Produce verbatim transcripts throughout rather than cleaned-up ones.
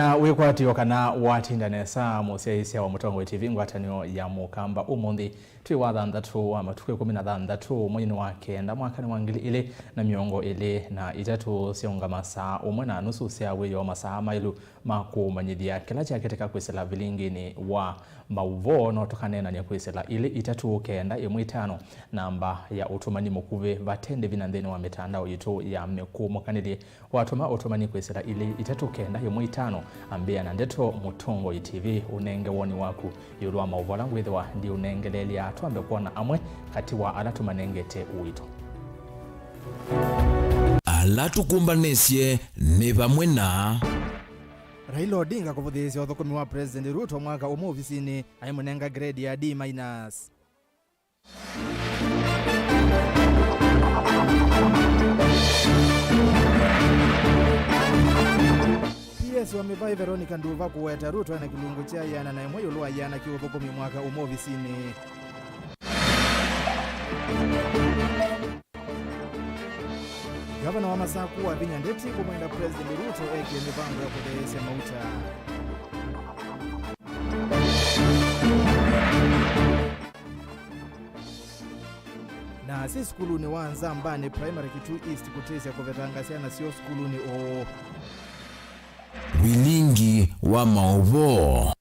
Na wĩkwatyo kana watinda nesa, mũsyaĩĩsya wa Mũtongoi T V ngwatanĩo ya Mũkamba ũmũnthĩ. Twĩ wa thanthatũ wa matukũ ĩkũmi na thanthatũ mweinĩ wa kenda mwakanĩ wa ngili ilĩ na mĩongo ĩlĩ na itatũ, syaũngama saa ũmwe na nusu sya wĩoo, masaa maĩlu ma kũmanyĩthya kĩla kyakĩtĩka kwĩsĩla vilinginĩ wa maũvoo. No tũkaneenany'a kwĩsĩla ilĩ itatũ kenda ĩmwe itano, namba ya ũtũmani mũkuvĩ vate ndĩvi na nthĩnĩ wa mĩtandao yitũ ya mĩkũmũkanĩlye. Watũma ũtũmani kwĩsĩla ilĩ itatũ kenda ĩmwe itano, ambĩĩa na ndeto Mũtongoi T V, ũnenge woni waku ĩũlũ wa maũvoo ala ngwĩthĩwa ndiũnengeleelya. Twambe kwona amwe katĩ wa ala tũmanengete ũito. Ala tũkũmbanĩsye nĩ vamwe na Raila Odinga kũvũthĩĩsya ũthũkũmi wa President Ruto mwaka ũmwe ovisinĩ, aimũnenga grade ya D minus. P S wa Mĩvai Veronica Nduva kũweta Ruto ena kĩlungu kya ĩana na ĩmwe ĩũlũ wa ĩana kĩ ũthũkũmi mwaka ũmwe ovisinĩ. Gavana wa Masaku Wavinya Ndeti kũmwenda President Ruto ekie mĩvango ya kũtheesya mauta. Na asyai sukulunĩ wa Nzambani Primary Kitui East kũtĩsya kũvetanga syana syoo sukulunĩ ũũ. Vilingi wa maũvoo.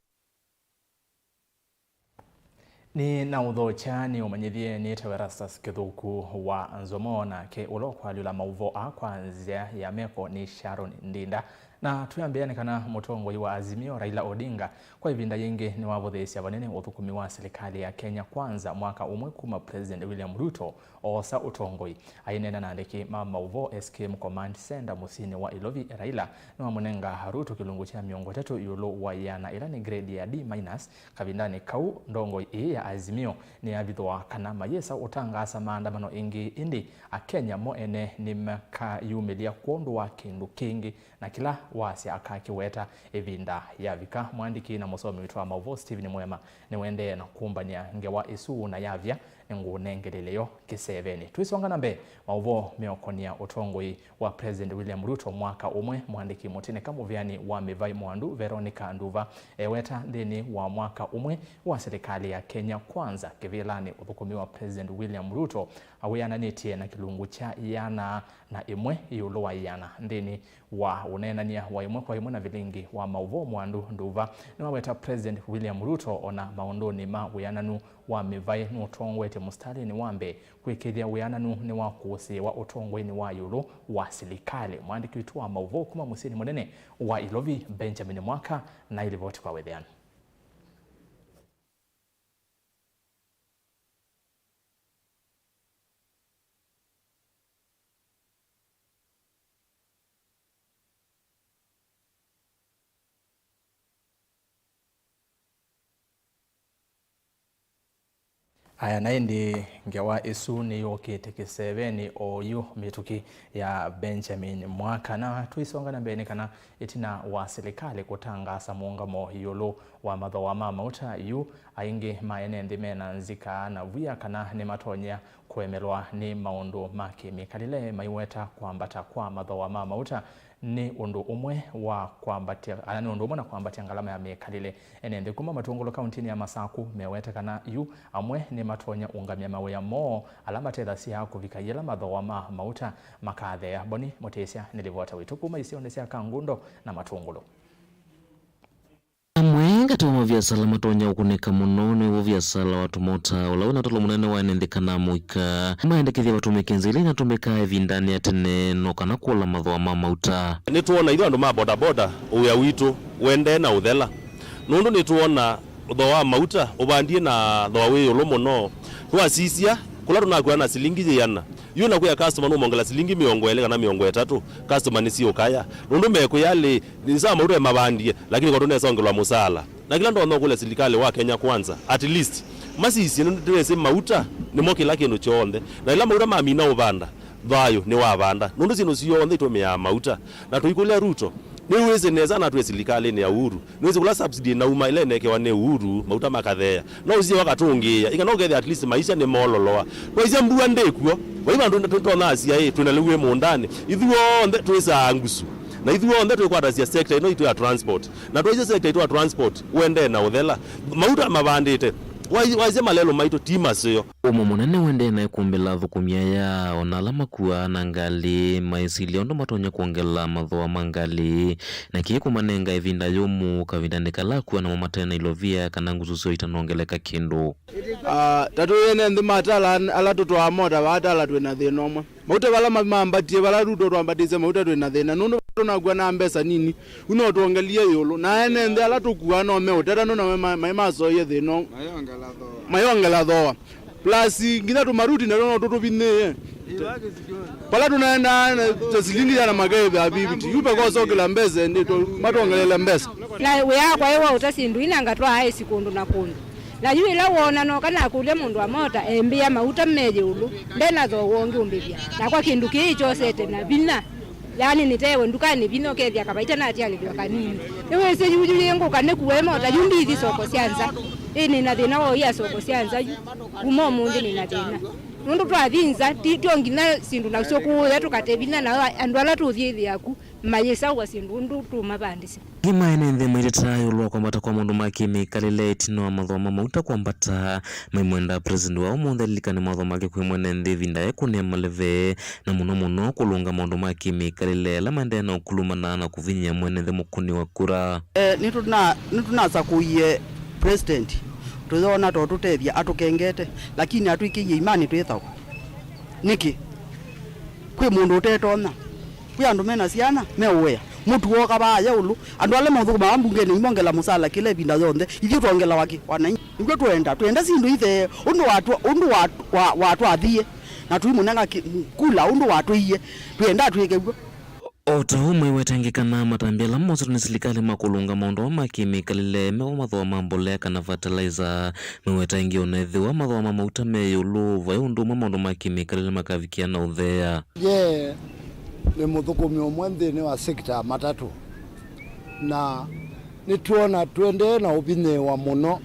Nĩ na ũthokya nĩ ũmanyĩthye nĩtawa Erastus Kĩthũku wa Nzomo, nake ũla ũkwalyũla maũvoo aa kwa nzĩa ya meko nĩ Sharon Ndinda. Na twĩambĩĩa nĩ kana mũtongoi wa Azimio, Raila Odinga, kwa ĩvinda yĩngĩ nĩwavũthĩĩsya vanene ũthũkũmi wa silikalĩ ya Kenya Kwanza mwaka ũmwe kuma President William Ruto oosa ũtongoi. Aineena na andĩki ma maũvoo S K M Command Center mũsyĩnĩ wa Ilovi, Raila nĩwamũnenga Ruto kĩlungu kya mĩongo ĩtatũ ĩũlũ wa ĩana, ĩla nĩ grade ya D minus. Kavindanĩ kau, ndongoi ĩĩ ya Azimio nĩyavithũa kana mayĩsa ũtangaasa maandamano ĩngĩ, ĩndĩ Akenya mo ene nĩmakayumĩlya kwondũ wa kĩndũ kĩngĩ, na kĩla wasya akakĩweta ĩvinda yavika. Mwandĩki na mũsomi witũ wa maũvoo Stephen Mwema nĩwendee na kũmbany'a ngewa ĩsu na yavya, nĩngũũnengeleelya yo kĩsevenĩ. Twĩsonga na mbee, maũvoo meũkonia ũtongoi wa President William Ruto mwaka ũmwe, mwandĩki mũtĩnĩka mũvĩanĩ wa Mĩvai Mwandu Veronica Nduva eweta nthĩnĩ wa mwaka ũmwe wa silikalĩ ya Kenya Kwanza kĩvĩlanĩ, ũthũkũmi wa President William Ruto awĩananĩtye na kĩlungu kya ĩana na ĩmwe ĩũlũ wa ĩana. Nthĩnĩ wa ũneenany'a wa ĩmwe kwa ĩmwe na vilingi wa maũvoo, Mwandu Nduva nĩwaweta President William Ruto ona maũndũnĩ ma wĩananu wa mĩvaĩ nũtongoetye mũsitalĩnĩ wa mbee kwĩkĩĩthya wĩananu nĩwakũsĩĩwa ũtongoinĩ wa ĩũlũ wa silikalĩ. Mwandĩki witũ wa maũvoo kuma mũsyĩnĩ mũnene wa Ilovi, Benjamin Mwaka, na ilivoti kwa wĩthĩanu. Aya, na ĩndĩ ngewa ĩsu nĩyũkĩte kĩsevenĩ oyu mĩtũkĩ ya Benjamin Mwaka. Na tũisonga na mbee nĩ kana ĩtina wa silikalĩ kũtangaasa mũũngamo ĩũlũ wa mathooa ma mauta yu, aingĩ ma ene nthĩ mena nzika na vwia kana nĩmatonyea kũemelwa nĩ maũndũ ma kĩmĩkalĩle, maiweta kwambata kwa mathooa ma mauta nĩ ũndũ ũmwe wa kwambatya, ana nĩ ũndũ ũmwe na kwambatya ngalama ya mĩkalĩle. Ene nthĩ kuma Matũngũlũ kauntinĩ ya Masaku meweta kana yu amwe nĩmatonya ũngamya mawĩa moo ala matethasya kũvika yĩla mathooa ma mauta makatheea. Boni Mũtĩsya nĩ livota witũ kuma isionĩ sya Kangundo na Matũngũlũ. Amwe katĩ wa maviasala matonya ũkũnĩka mũno nĩw'o viasala wa tũmota, ũla wĩna ũtalo mũnene wa ene nthĩ kana mũika. Maendekethya vatũmĩke nzĩa ila inatũmĩkaa ĩvindanĩ ya tene, no kana kũla mathooa ma mauta. Nĩtwona ithyĩ andũ ma bodaboda, ũwĩa witũ ũendee na ũthela, nũndũ nĩtwona thooa wa mauta ũvandie na thooa wĩ ĩũlũ mũno. Twasisya, kũla tũnakw'a na silingi yĩana, yu na kwĩa customer nũmongela silingi mĩongo ĩlĩ kana mĩongo ĩtatũ, customer nĩsiũkaya. Nũndũ mekwĩa lĩ, nĩ saa mauta emavandie, lakini kwa tũnesa ongelwa mũsaala. Na kĩla ndonya ũkũlya silikalĩ wa Kenya Kwanza, at least, masisye nũndũ tũwĩsĩ mauta nĩmo kĩla kĩndũ kyonthe. Na ĩla mauta mamina ũvanda, thayũ nĩwavanda. Nũndũ syĩndũ syonthe itũmĩaa mauta. Na tũikũlya Ruto, nĩwĩsĩ nesa na twĩ silikalĩnĩ ya Uhuru. Nĩwĩsĩ kũla subsidy ĩnauma ĩla ĩnekewa nĩ Uhuru, mauta makatheea. No ũsie wakatũngĩĩa, ĩkana ũkethĩa at least maisha nĩmololoa. Twaisya mbua ndĩkw'o, vai vandũ nĩtũtonya asyaĩ, twĩna lĩu wĩ mũũndanĩ. Ithuothe twĩsaa ngusu. Na ithuothe twĩkwatasya sector ĩno itũ ya transport. Na twaisye sector itũ ya transport, ũendee na ũthela. Mauta mavandĩte. Wai-, waisye malelũ maitũ ti maseo. Ũmwe mũnene ũendee na ĩkũmbĩla athũkũmi aya, o na ala makuaa na ngalĩ, maĩsilya ũndũ matonya kwongela mathooa ma ngalĩ, na kĩĩ kũmanenga ĩvinda yũmũ, kavindanĩ kala akua namo mate na ilovia kana ngusu syoo itanongeleka kĩndũ. Ah, ta twĩ ene nthĩ matala ala tũtwaa mota vaa tala twĩ na thĩna ũmwe. Mauta vala ma-, mambatie, vala Ruto twambatĩsye mauta twĩ na thĩna. Nũndũ vala tũnakw'a na mbesa nini, u no twongelie ĩũlũ. Na ene nthĩ ala tũkuaa no meũteta nũndũ na ma-, maĩ masoie thĩna ũũ. Mayongela thooa. Plus, nginya tũmaruti natwo no tũtũvinyĩĩe. Vala tũnaendaa na ta silingi yana makeve ya fifty. Yu peka ũsokela mbesa ĩndĩ tũ-, matwongelele mbesa. Na wĩa wakwa ĩ wa ũta syĩndũ ina ngatwaa ĩsi kũndũ na kũndũ. Na yu ĩla woona noka nakũlya mũndũ wa mota embĩa mauta me ĩũlũ, nde na thooa ũngĩ ũmbĩthya. Nakwa kĩndũ kĩĩ kyosete na vinya. Yaani nĩtewe ndukanĩ vinya ũkethĩa kavaita natialĩlw'a kanini. Nĩwĩsĩ yu, yu yĩngũka nĩkuwe mota yu ndithi soko sya nza. Ĩ nĩ na thĩna wa ũia soko sya nza yu. Kuma ũmũnthĩ nĩ na thĩna. Nũndũ twathi nza, ti, tyo nginya syĩndũ nasyo kũũya tũkate vinya na andũ ala tũthiĩthĩa ku. Mayĩsaũa syĩndũ ũndũ tũmavandĩsya. Angĩ ma ene nthĩ maitetaa ĩũlũ wa kwambata kwa maũndũ ma kĩmĩkalĩle ĩtina wa mathooa ma mauta kwambata, maimwenda President wa ũmũnthĩ alilikane mawatho make kwĩ mwene nthĩ ĩvinda ekũnĩa maleve, na mũno mũno kũlũnga maũndũ ma kĩmĩkalĩle ala maendee na ũkũlũmana na kũvinyĩa mwene nthĩ mũkũni wa kura. Eh, nĩtũna-, nĩtũnasakũie President, tũyona to tũtethya atũkengete, lakini atwĩkĩie imani twĩthaw'a. Nĩkĩ? Kwĩ mũndũ ũtetonya. Kwĩ andũ mena syana, meũea. Mũtu wooka vaa ĩũlũ. Andũ ala maũthũkũmaa mbungenĩ imongela mũsala kĩla ĩvinda yonthe. Ithyĩ twongelawa kĩ? Wananchi. Nĩkw'o twenda. Twenda syĩndũ ithee. Ũndũ watwa-, ũndũ wa, wa, watwathie. Na tũimũnenga kĩ-, kula ũndũ watwĩie. Twenda twĩke w'o. O ta ũu maiweta ĩngĩ kana matambya ala mosetwe nĩ silikalĩ ma kũlũnga maũndũ aa ma kĩmĩkalĩle, mewa mathooa ma mbolea kana fertilizer. Maiweta ĩngĩ o na ethĩwa mathooa ma mauta me ĩũlũ, vai ũndũ ũmwe maũndũ ma kĩmĩkalĩle makavikĩa na ũthea. Ye nĩ mũthũkũmi ũmwe nthĩnĩ wa sekta ya matatũ, na nĩtwona tũendee na ũvinyĩĩwa mũno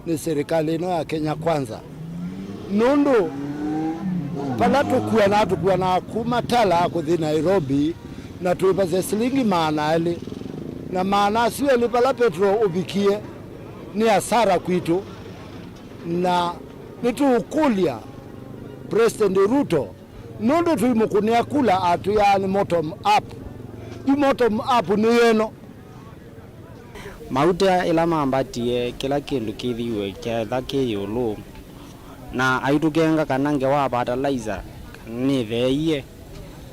nĩ serikali ĩno ya Kenya Kwanza, nũndũ vala tũkuanaa, tũkuanaa kuma Tala kũthi Nairobi, na twĩvasya silingi maana elĩ, na maana asu elĩ vala petro ũvikie nĩ asara kwitũ, na nĩtũũkũlya President Ruto nũndũ tũimũkũnĩa kula atwĩaa nĩ bottom up. Yu bottom up nĩ yeno. Mauta ĩla mambatie, kĩla kĩndũ kĩthĩiwe kyaetha kĩ ĩũlũ, na aitũkenga kana ngewa ya fertilizer nĩtheeie.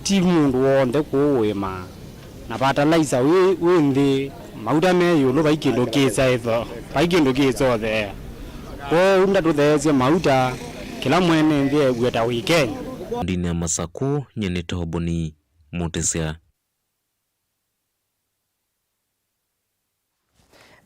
Ti mũndũ w'onthe kũũ ũĩmaa, na fertilizer wĩ, wĩ nthĩ, mauta me ĩũlũ, vai kĩndũ kĩsa ĩtho, vai kĩndũ kĩsa ũtheea. Kwoou ndatũtheesye mauta, kĩla mwene nthĩ ew'e ta wĩ Kenya. Ndini ya Masakũ, nyie nĩ Toboni Mũtĩsya.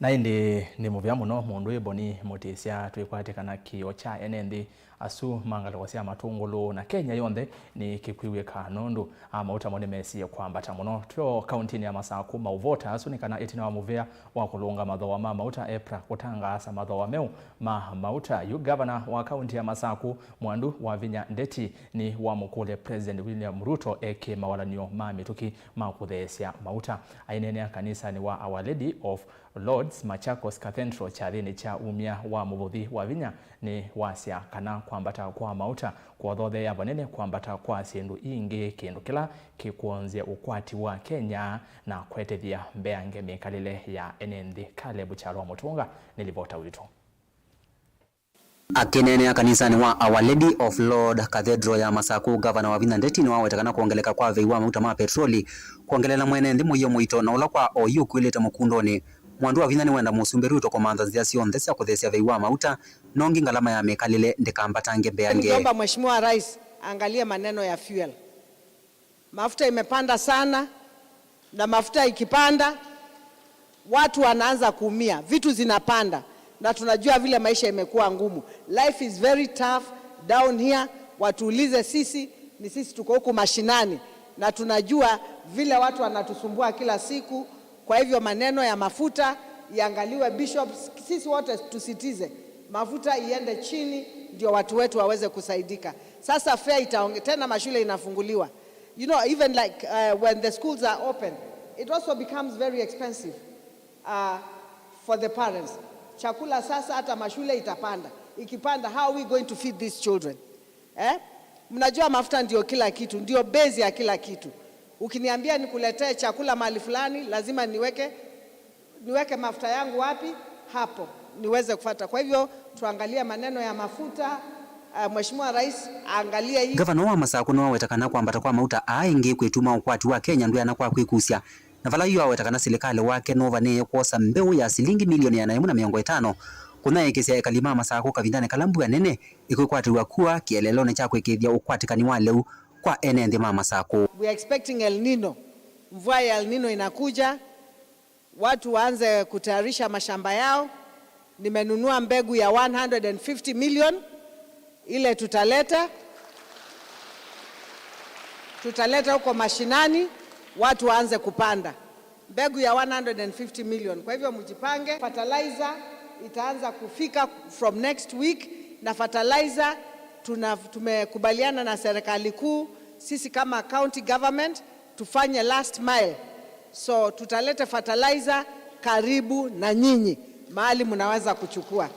Na ĩndĩ nĩ mũvea mũno mũndũ wĩ Boni Mũtĩsya twĩkwatĩ kana kĩo kya ene nthĩ asu ma ngalĩko sya Matũngũlũ na Kenya yonthe nĩ kĩkwĩw'ĩka nũndũ a mauta mo nĩmesie kwambata mũno. Twĩ o kauntinĩ ya Masakũ, maũvota asu nĩ kana ĩtina wa mũvea wa kũlũnga mathooa ma mauta, EPRA kũtangaasa mathooa meũ ma mauta. Yu ngavana wa kaunti ya Masakũ, Mwandu Wavinya Ndeti, nĩ wamũkũlya President William Ruto eke mawalany'o ma mĩtũkĩ ma kũtheesya mauta. Aineenea kanisanĩ wa Our Lady of Lourdes Machakos Cathedral kyathĩnĩ kya umya wa mũvũthi, Wavinya nĩ wasya kana kwambata kwa mauta kwothotheea vanene kwambata kwa syĩndũ ingĩ, kĩndũ kĩla kĩkwonzya ũkwati wa Kenya na kũetethya mbeange mĩkalĩle ya ene nthĩ. Caleb Kyalwa Mũtũnga nĩ livota witũ. Akĩneenea kanisanĩ wa Our Lady of Lourdes Cathedral ya Masakũ, Ngavana Wavinya Ndeti nĩwaweta kana kwongeleka kwa vei wa mauta ma petroli kwongeleela mwene nthĩ mũio mũito, na ũla kwa oyu ũkuĩlĩte mũkundonĩ. Mwandu Wavinya nĩwenda Mũsumbĩ Ruto kũmantha nzĩa syonthe sya kũtheesya vei wa mauta, nongi ngalama ya mĩkalĩle ndĩkambatange mbeange. Ningeomba Mheshimiwa Rais aangalie maneno ya fuel. Mafuta imepanda sana, na mafuta ikipanda, watu wanaanza kuumia, vitu zinapanda, na tunajua vile maisha imekuwa ngumu. Life is very tough down here. Watuulize sisi, ni sisi tuko huku mashinani, na tunajua vile watu wanatusumbua kila siku. Kwa hivyo maneno ya mafuta iangaliwe, bishops, sisi wote tusitize mafuta iende chini, ndio watu wetu waweze kusaidika. Sasa fare itaonge-, tena mashule inafunguliwa. You know, even like, uh, when the schools are open, it also becomes very expensive, uh, for the parents. Chakula sasa, hata mashule itapanda. Ikipanda, how are we going to feed these children? Eh? Mnajua mafuta ndio kila kitu, ndio base ya kila kitu. Ukiniambia nikuletee chakula mahali fulani, lazima niweke, niweke mafuta yangu wapi? Hapo, niweze kufuata. Kwa hivyo, tuangalie maneno ya mafuta. Uh, Mheshimiwa Rais aangalie hii. Ngavana wa Masakũ nĩwaweta kana kwambata kwa mauta aa ĩngĩ kwĩtuma ũkwati wa Kenya ndweana kwa kwĩkusya, na vala yu aweta kana silikalĩ wake nũvanĩĩe kwosa mbeũ ya silingi milioni ĩana yĩmwe na mĩongo ĩtano kũnyaĩĩkĩsya ekali ma Masakũ kavindanĩ kala mbua nene ĩkwĩkwatĩw'a kua kĩeleelonĩ kya kũĩkĩĩthya ũkwatĩkani wa lĩu kwa ene nthĩ ma Masakũ. We are expecting El Nino. Mvua ya El Nino inakuja. Watu waanze kutayarisha mashamba yao. Nimenunua mbegu ya one hundred and fifty million, ile tutaleta, tutaleta huko mashinani, watu waanze kupanda. Mbegu ya one hundred and fifty million. Kwa hivyo mjipange, fertilizer itaanza kufika from next week, na fertilizer tuna-, tumekubaliana na serikali kuu, sisi kama county government, tufanye last mile. So, tutaleta fertilizer karibu na nyinyi, mahali mnaweza kuchukua.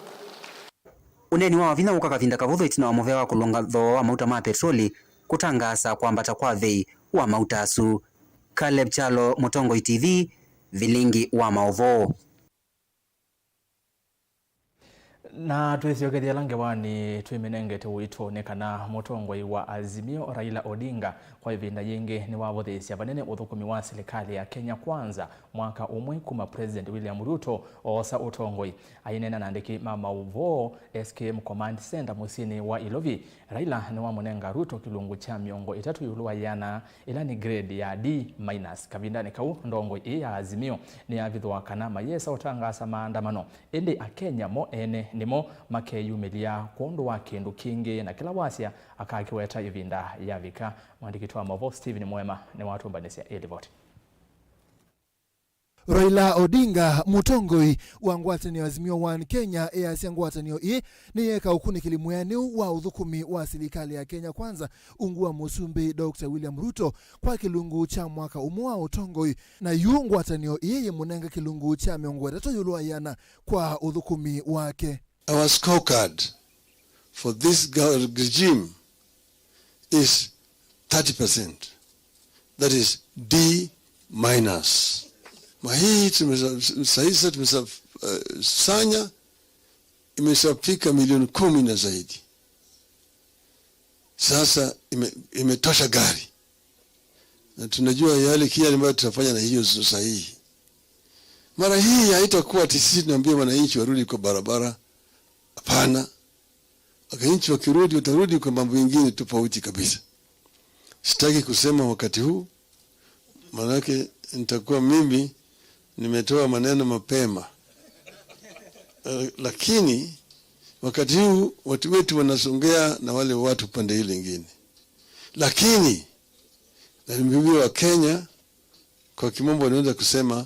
Ũneeni wa vinya ũka kavinda kavũthũ ĩtina wa mũvea wa kũlũnga thooa wa mauta ma petroli kũtangaasa kwambata kwa vei wa mauta asu. Caleb Kyalo, Mũtongoi T V, vilingi wa maũvoo. Na twĩsyokethya ĩla ngewanĩ twĩmĩnengete ũito nĩ kana mũtongoi wa Azimio, Raila Odinga, kwa ĩvinda yĩngĩ nĩwavũthĩĩsya vanene ũthũkũmi wa silikalĩ ya Kenya Kwanza mwaka ũmwe kuma President William Ruto oosa ũtongoi. Aineena na andĩki ma maũvoo S K M Command Center mũsyĩnĩ wa Ilovi, Raila nĩwamũnenga Ruto kĩlungu kya mĩongo ĩtatũ ĩũlũ wa ĩana, ĩla nĩ grade ya D minus. Kavindanĩ kau, ndongoi ĩĩ ya Azimio nĩyavithũa kana mayĩsa ũtangaasa maandamano, ĩndĩ Akenya mo ene nĩmo makeyumĩlya kwondũ wa kĩndũ kĩngĩ, na kĩla wasya akakĩweta ĩvinda yavika. Mwandĩki wa maũvoo Stephen Mwema nĩwatũmbanĩsya ĩ livoti. Raila Odinga, mũtongoi wa ngwatanĩo Azimio One Kenya, easya ngwatanĩo ĩĩ nĩyeeka ũkunĩkĩli mwĩanĩu wa ũthũkũmi wa silikalĩ ya Kenya Kwanza ungu wa Mũsumbĩ Doctor William Ruto kwa kĩlungu kya mwaka ũmwe wa ũtongoi, na yu ngwatanĩo ĩĩ yĩmũnenga kĩlungu kya mĩongo ĩtatũ ĩũlũ wa ĩana kwa ũthũkũmi wake. Our scorecard for this go-, regime is thirty percent. That is D minus. Na hii tumesa-, sahi sasa tumesa-, eh, sanya imeshafika milioni kumi na zaidi. Sasa ime-, imetosha gari. Na tunajua yale kile ambayo tutafanya na hiyo sasa hii. Mara hii haitakuwa ati sisi tunaambia wananchi warudi kwa barabara. Hapana. Wananchi wakirudi, watarudi kwa mambo mengine tofauti kabisa. Sitaki kusema wakati huu, maanake nitakuwa mimi nimetoa maneno mapema. Eh, lakini wakati huu watu wetu wanasongea na wale watu pande ile ingine. Lakini na nimeambia wa Kenya, kwa kimombo wanaweza kusema,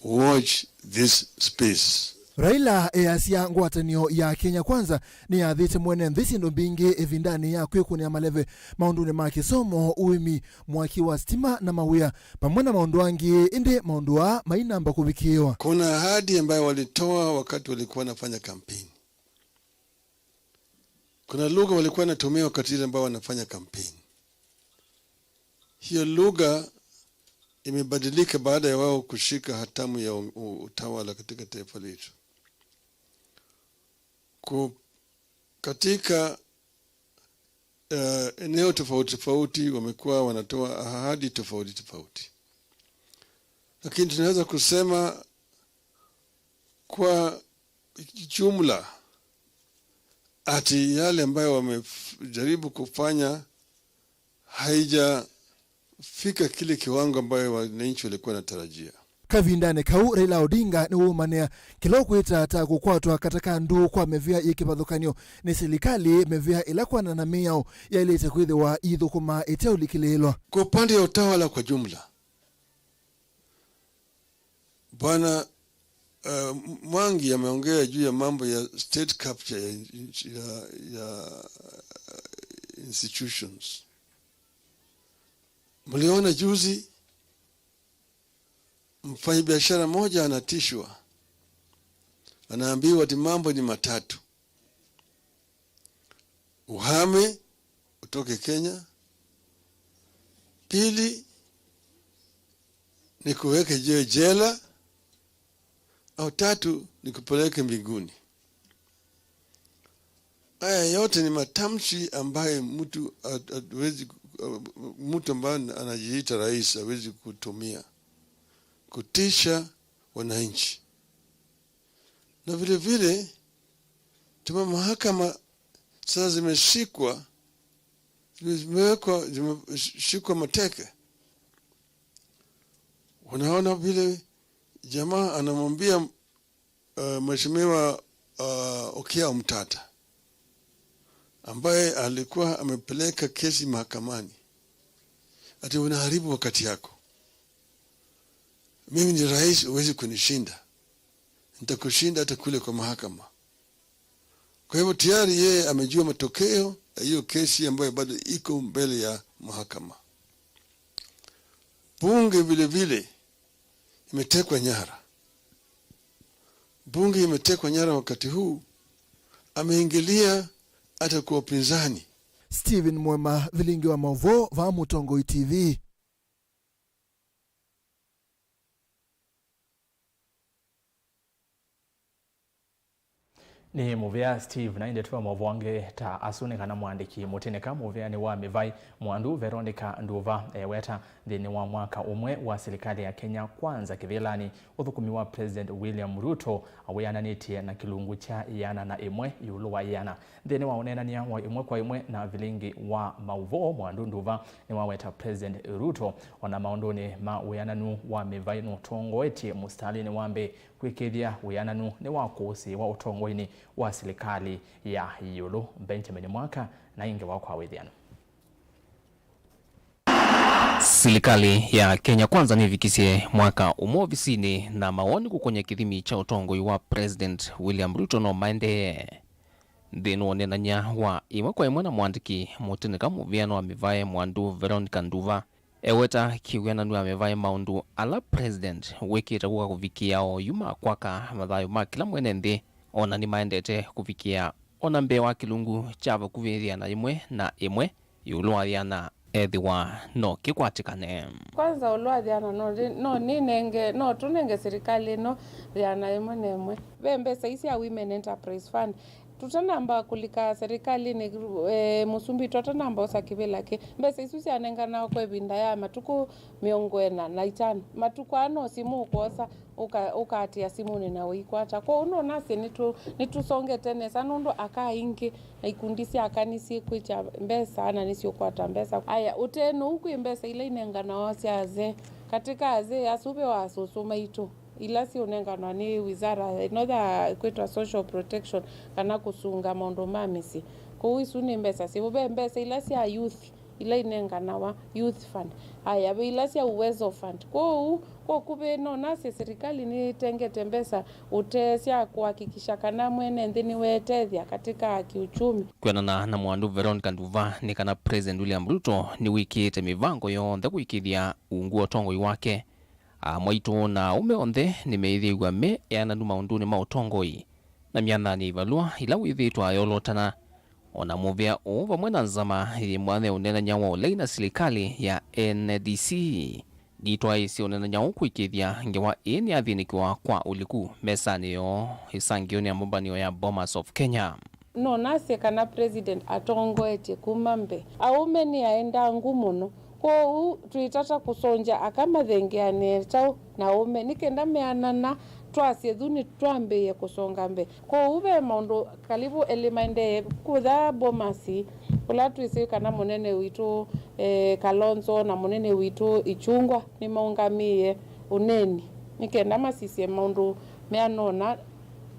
"Watch this space." Raila easya ngwatanĩo ya Kenya Kwanza nĩyathĩte mwene nthĩ syĩndũ mbingĩ ĩvindanĩ ya kwĩkũnĩa maleve maũndũnĩ ma kĩsomo, ũĩmi, mwaki wa sitima na mawĩa, vamwe na maũndũ angĩ, ĩndĩ maũndũ aa mainamba kũvikĩĩwa. Kuna ahadi ambayo walitoa wakati walikuwa wanafanya kampeni. Kuna lugha walikuwa wanatumia wakati ile ambao wanafanya kampeni. Hiyo lugha imebadilika baada ya wao kushika hatamu ya u-, u-, utawala katika taifa letu. Ku-, katika, eh, eneo tofauti tofauti wamekuwa wanatoa ahadi tofauti tofauti. Lakini tunaweza kusema kwa jumla, ati yale ambayo wamejaribu kufanya haijafika kile kiwango ambayo wananchi walikuwa wanatarajia. Kavindanĩ kau, Raila Odinga nĩwaumanĩa kĩla ũkwĩta ta kũkwatwa kata ka ndũũ kwa mĩvĩa yĩ kĩvathũkany'o nĩ silikalĩ, mĩvĩa ĩla kwana na mĩao yaĩlĩte kwĩthĩwa ithũkũma ĩteũlikĩlĩĩlwa. Kwa upande ya utawala kwa jumla, Bwana, eh, Mwangi ameongea juu ya mambo ya state capture ya, ya, ya institutions. Mliona juzi, mfanyabiashara mmoja anatishwa, anaambiwa ati mambo ni matatu: uhame utoke Kenya, pili ni kuweke je-, jela, au tatu ni kupeleke mbinguni. Haya yote ni matamshi ambaye mtu hat-, hatuwezi ku-, mtu ambaye anajiita rais hawezi kutumia kutisha wananchi. Na vile vile, tume mahakama sasa zimeshikwa, zimewekwa, zimeshikwa mateke. Unaona vile jamaa anamwambia, uh, Mheshimiwa, uh, Okiya Omtata, ambaye alikuwa amepeleka kesi mahakamani, ati, "Unaharibu wakati yako. Mimi ni rais, huwezi kunishinda. Nitakushinda hata kule kwa mahakama." Kwa hivyo tayari yeye amejua matokeo ya hiyo kesi ambayo bado iko mbele ya mahakama. Bunge vile vile imetekwa nyara. Bunge imetekwa nyara wakati huu, ameingilia hata kwa upinzani. Stephen Mwema, vilingi wa mauvoo, vaa Mũtongoi T V. Nĩ mũvea Steve, na ĩndĩ twa maũvoo angĩ ta asu nĩ kana mũandĩki mũtĩnĩka mũveanĩ wa mĩvai Mwandu Veronica Nduva eweta nthĩnĩ wa mwaka ũmwe wa silikalĩ ya Kenya Kwanza kĩvĩlanĩ, ũthũkũmi wa President William Ruto wĩananĩtye na kĩlungu kya ĩana na ĩmwe ĩũlũ wa ĩana. Nthĩnĩ wa ũneenany'a wa ĩmwe kwa ĩmwe na vilingi wa maũvoo, Mwandu Nduva nĩwaweta President Ruto o na maũndũnĩ ma wĩananu wa mĩvai nũtongoetye mũsitalĩnĩ wa mbee kwĩkĩĩthya wĩananu nĩ wa kũsĩĩwa ũtongoinĩ wa silikalĩ ya ĩũlũ. Benjamin Mwaka na ĩngĩ wa kwa wĩthĩano. Silikalĩ ya Kenya Kwanza nĩvikisye mwaka ũmwe ovisinĩ na mawoni kũkony'a kĩthimi kya ũtongoi wa President William Ruto no maendee. Nthĩnĩ wa ũneenany'a wa ĩmwe kwa ĩmwe na mũandĩki mũtĩnĩka mũveanĩ wa mĩvaĩ Mwandu Veronica Nduva, eweta kĩw'ananu wa mĩvaĩ maũndũ ala President wĩkĩte kũka kũvikĩa oyu ma kwaka mathayũ ma kĩla mwene nthĩ, o na nĩmaendete kũvikĩa o na mbee wa kĩlungu kya vakuvĩ ĩana na ĩmwe na ĩmwe ĩũlũ wa ĩana ethĩwa no kĩkwatĩkane. Kwanza, ũlwathĩana no, no nĩnenge, no tũnenge silikalĩ ĩno ĩana ĩmwe na ĩmwe. Ve mbesa ii sya Women Enterprise Fund. Tũtanamba kũlika silikalĩnĩ, eh, mũsumbĩ witũ atanamba osa kĩvĩla kĩ, mbesa isu syanenganawa kwa ĩvinda ya matukũ mĩongo ĩna na itano. Matukũ aa no simũ ũkwosa, ũka-, ũkaatĩa simũnĩ na ũikwata. Kwoou nonasye nĩtũ-, nĩtũsongete nesa, nũndũ aka aingĩ na ikundi sya aka nĩsyĩkwĩkya mbesa na nĩsyũkwata mbesa. Aya, ũteenũu kwĩ mbesa ila inenganawa sya azee. Katĩ ka azee asu ve wa asũsũ maitũ, ila siũnenganwa nĩ wizara ĩno ya kwĩtwa social protection, kana kũsunga maũndũ ma mĩsyĩ. Kwoou isu nĩ mbesa syĩvo. Ve mbesa ila sya youth, ila inenganawa, youth fund. Aya, ve ila sya Uwezo Fund. Kwoou, kwa ũkuvĩ, no nasye silikalĩ nĩtengete mbesa ũtee sya kũhakikisha kana mwene nthĩ nĩwetethya katĩ ka kiuchumi. Kwĩanana na Mwandu Veronica Nduva, nĩ kana President William Ruto nĩwĩkĩĩte mĩvango yonthe kũĩkĩĩthya ungu wa ũtongoi wake. Amwaitũ na aũme onthe nĩmeĩthĩĩw'a me eananu maũndũnĩ ma ũtongoi na myathanĩ ya ivalũa ila wĩthĩĩtwe ayolotana. O na mũvea ũũ, vamwe na nzama yĩ mwanya ya ũneenany'a wa ũlei na silikalĩ ya N D C, nĩtwaĩsye ũneenany'a ũũ kũĩkĩĩthya ngewa ĩĩ nĩyathĩnĩkĩwa kwa ũliku mesanĩ yoo ĩsangĩonĩ ya mbombanĩo ya Bomas of Kenya. No nasye kana President atongoetye kuma mbee. Aũme nĩ aendangu mũno. Kwoou, twĩtata kũsongya aka mathengeanĩe kyaũ na aũme, nĩ kenda meanana, twasye yu nĩtwambĩĩe kũsonga mbee. Kwoou, ve maũndũ kalivu elĩ maendee kũtha Bomas, kũla twĩsĩ kana mũnene witũ, eh, Kalonzo na mũnene witũ Ichung'wah nĩmaũngamĩe ũneeni, nĩ kenda masisye maũndũ meanona.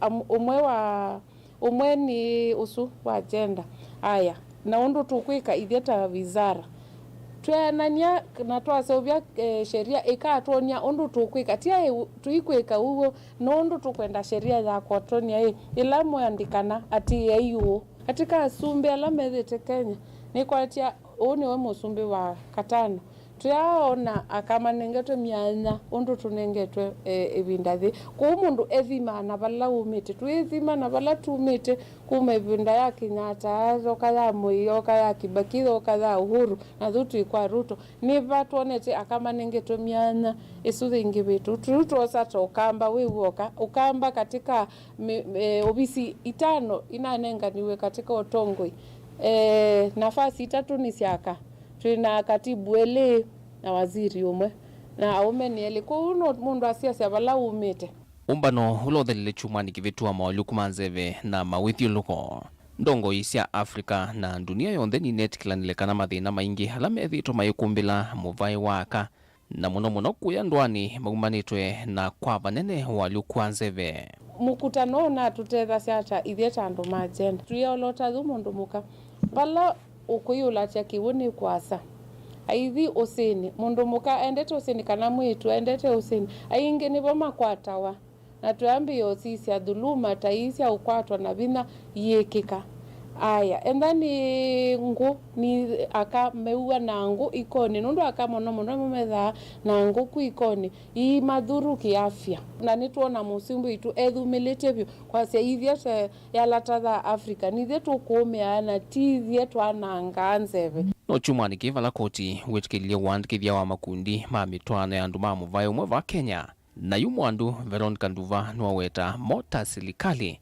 Am-, ũmwe wa Ũmwe nĩ ũsu wa gender. Aya, na ũndũ tũkwĩka ithyĩ ta wizara, tweanany'a na twaseũvya, eh, sheria ĩkatwony'a ũndũ tũkwĩka. Ti aĩ tũikwĩka ũw'o, no ũndũ tũkwenda sheria yakwa ũtony'a ĩ, ĩla mweandĩkana atĩ ĩai ũũ. Katĩ ka asumbĩ ala methĩte Kenya, nĩkwatya ũũ nĩwe mũsumbĩ wa katano. Tũyaona aka manengetwe myanya ũndũ tũnengetwe, e, ĩvinda yĩĩ. Kwoou mũndũ ethimaa na vala umĩte. Twĩĩthima na vala tumĩte kuma ĩvinda ya Kenyatta, yoka ya Moi, yoka ya Kibaki, yoka ya Uhuru, na yu twĩ kwa Ruto. Nĩ va twonete aka manengetwe myanya ĩsu yĩngĩ vĩtũ? Tũu twosa ta Ũkamba wĩ w'oka. Ũkamba katika mi-, e, ovisi itano inanenganiwe katika ũtongoi, e, nafasi itatũ nĩ sya aka. Twĩ na katibu elĩ na waziri ũmwe na aũme nĩ elĩ. Kwoou no mũndũ asiasya vala umĩte. Ũmbano ũla ũthelile kyumwanĩ kĩvĩtu wa maũlyũku ma nzeve na mawĩthyũlũko, ndongoi sya Africa na ndunia yonthe ninetĩkĩlanile kana mathĩna maingĩ ala methĩĩtwe mayĩkũmbĩla mũvaĩ wa aka, na mũno mũno kũya ndũanĩ maumanĩtwe na kwa vanene ũalyũku wa nzeve. Mũkutano ũũ natũtethasya ata ithyĩ ta andũ ma gender? Twĩolota yu mũndũ mũka, vala ũkwĩyũlatya kĩw'ũ nĩ kũasa. Aithi ũsĩnĩ, mũndũ mũka endete ũsĩnĩ kana mwĩĩtu endete ũsĩnĩ, aingĩ nĩvo makwatawa. Na twĩambĩĩa ũsisya, dhuluma ta ii sya ũkwatwa na vinya iyĩkĩka. Aya, enda nĩ ngũ, nĩ aka meua na ngũ ikonĩ, nũndũ aka mũno mũno nĩmo methaa na ngũ ku ikonĩ, iimathuru kĩafya. Na nĩtwona mũsumbĩ witũ ethumĩlĩtye vyũ kwasya, ithyĩ te yalata ya Africa, nithyĩ tũkũũmĩaa na ti ithyĩ twanangaa nzeve. No kyumwanĩ kĩĩ vala koti wĩtĩkĩlilye ũandĩkĩthya wa makundi ma mĩtwaano ya andũ ma mũvaĩ ũmwe va Kenya. Na yu mwandu Veronica Nduva nĩwaweta mo ta silikalĩ,